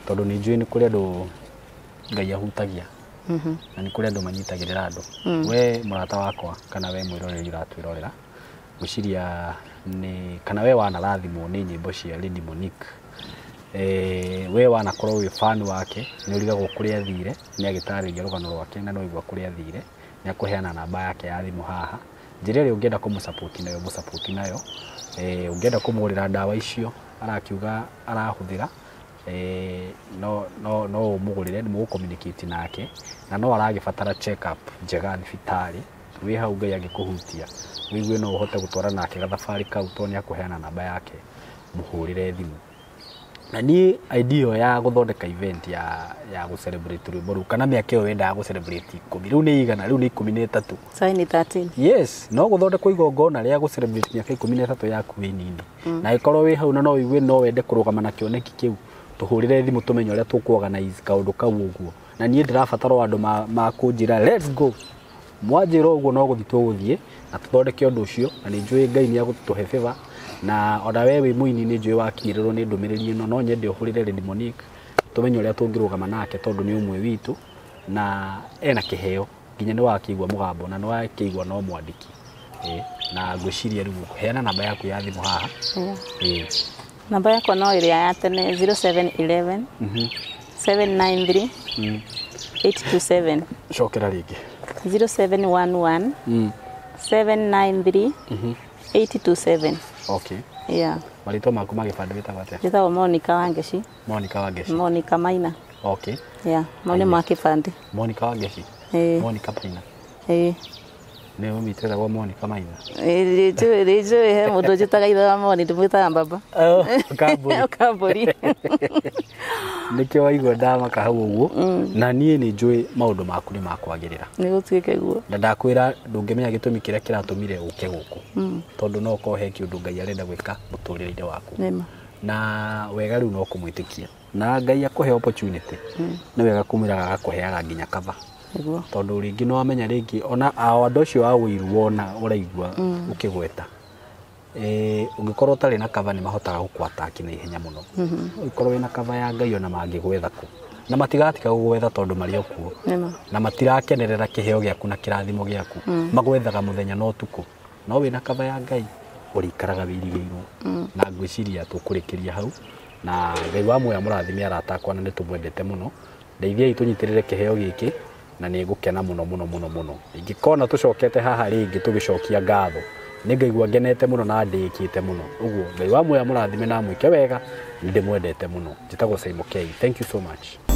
tondũ nĩ njũĩ nĩ kũrĩ andũ Ngai ahutagia na nĩ kũrĩ andũ manyitagĩrĩra andũ. We mũrata wakwa kana we mwĩroreri ũratwĩrorera, ngwĩciria nĩ kana we wanarathimwo nĩ nyĩmbo cia Lady Monique, we wanakorwo wĩ fan wake, nĩ ũrigagwo kũrĩa athire. Nĩ agĩtarĩria rũgano rwake na no igua kũrĩa athire. Nĩ akũheana namba yake ya thimũ haha. Njĩra ĩrĩa ũngĩenda kũmũsupport nayo, mũsupport nayo. Ũngĩenda kũmũgũrĩra ndawa icio arakiuga arahũthĩra, no ũmũgũrĩre, nĩ mũgũ-communicate nake, na no aragĩbatara check up njega thibitarĩ. Wĩ hau Ngai angĩkũhutia wĩigue no ũhote gũtwara nake gathabarĩ kau, tondũ nĩ akũheana namba yake, mũhũrĩre thimũ. Na niĩ idea ĩyo ya gũthondeka event ya gũ celebrate rwĩmbo rũu kana mĩaka ĩyo wendaga gũ celebrate 10, rĩu nĩ igana, rĩu nĩ 13. Sai ni 13. Yes, no gũthondekwo igongona rĩa gũ celebrate mĩaka 13 yaku wĩ nini, na ĩkorwo wĩ hau na no ũigue no wende kũrũgama na kĩoneki kĩu, tũhũrĩre thimũ tũmenye ũrĩa tũkũ organize kaũndũ kau ũguo. Na niĩ ndĩrabatara o andũ ma kũnjĩra let's go. Mwanjĩra ũguo, no gũthiĩ tũgũthiĩ na tũthondeke ũndũ ũcio, na nĩ njũĩ Ngai nĩ egũtũhe favor. Na ona we wĩ mũini, nĩ njũĩ wakinyĩrĩrwo nĩ ndũmĩrĩri ĩno, no nyende ũhũrĩre Lady Monique tũmenye ũrĩa tũngĩrũgama nake, tondũ nĩ ũmwe witũ na ena kĩheo, nginya nĩ wakĩigua mũgambo na nĩ wakĩigua no mwandĩki. Na ngwĩciria rĩu heana namba yaku ya thimũ haha. Yeah. Ĩ. Namba yakwa no ĩrĩa ya tene, 0711 793 827. Cokera rĩngĩ. 0711 793 827. Okay. Yeah. Marĩtwa maku ma gĩbandĩ wĩtagwo atĩa? Njĩtagwo Monica Wangeci. Monica Wangeci. Monica Maina. Yeah, mau nĩ ma kĩbandĩ. Monica Wangeci. Ĩ. Monica Maina. Ĩ. Nĩ ũmĩtĩragwo Monica Maina? Rĩnjũĩ, rĩnjũĩ he mũndũ njĩtaga ithe wa Moni, ndĩmwĩtaga baba. Kambũri. Kambũri. Nĩkĩo waigua ndamaka hau ũguo. Na niĩ nĩ njũĩ maũndũ maku nĩ makwagĩrĩra. Nĩ gũtuĩke guo. Na ndakwĩra ndũngĩmenya gĩtũmi kĩrĩa kĩratũmire ũke gũkũ, tondũ no ũkorwo he kĩũndũ Ngai arenda gwĩka mũtũrĩre-inĩ waku. Nĩma. Na wega rĩu no kũmwĩtĩkia na Ngai akũhe opportunity, nĩ wega kũmwĩraga agakũheaga nginya cover. Nĩguo. Tondũ rĩngĩ nĩ wamenya rĩngĩ ona ao andũ acio a ũiru wona ũraigua ũkĩgweta, ũngĩkorwo ũtarĩ na cover nĩ mahotaga gũkũ-attack na ihenya mũno. Ũngĩkorwo wĩna cover ya Ngai, ona mangĩgwetha kũ na matigatiga gũgwetha tondũ marĩ o kuo Nĩma. Na matirakenerera kĩheo gĩaku na kĩrathimo gĩaku, magwethaga mũthenya na ũtukũ, no wĩna cover ya Ngai ũrĩikaraga wĩrigĩirwo. Na ngwĩciria tũkũrĩkĩria hau, na Ngai wa muoyo mũrathime arata akwa, na nĩ tũmwendete mũno. Ndeithiai tũnyitĩrĩre kĩheo gĩkĩ na nĩ ngũkena mũno mũno mũno mũno ingĩkona tũcokete haha rĩngĩ tũgĩcokia ngatho. Nĩ ngaigua ngenete mũno na ndĩkĩte mũno ũguo. Ngai wa muoyo mũrathime na amwĩke wega, nĩ ndĩmwendete mũno. Njĩtagwo Simon K. Thank you so much.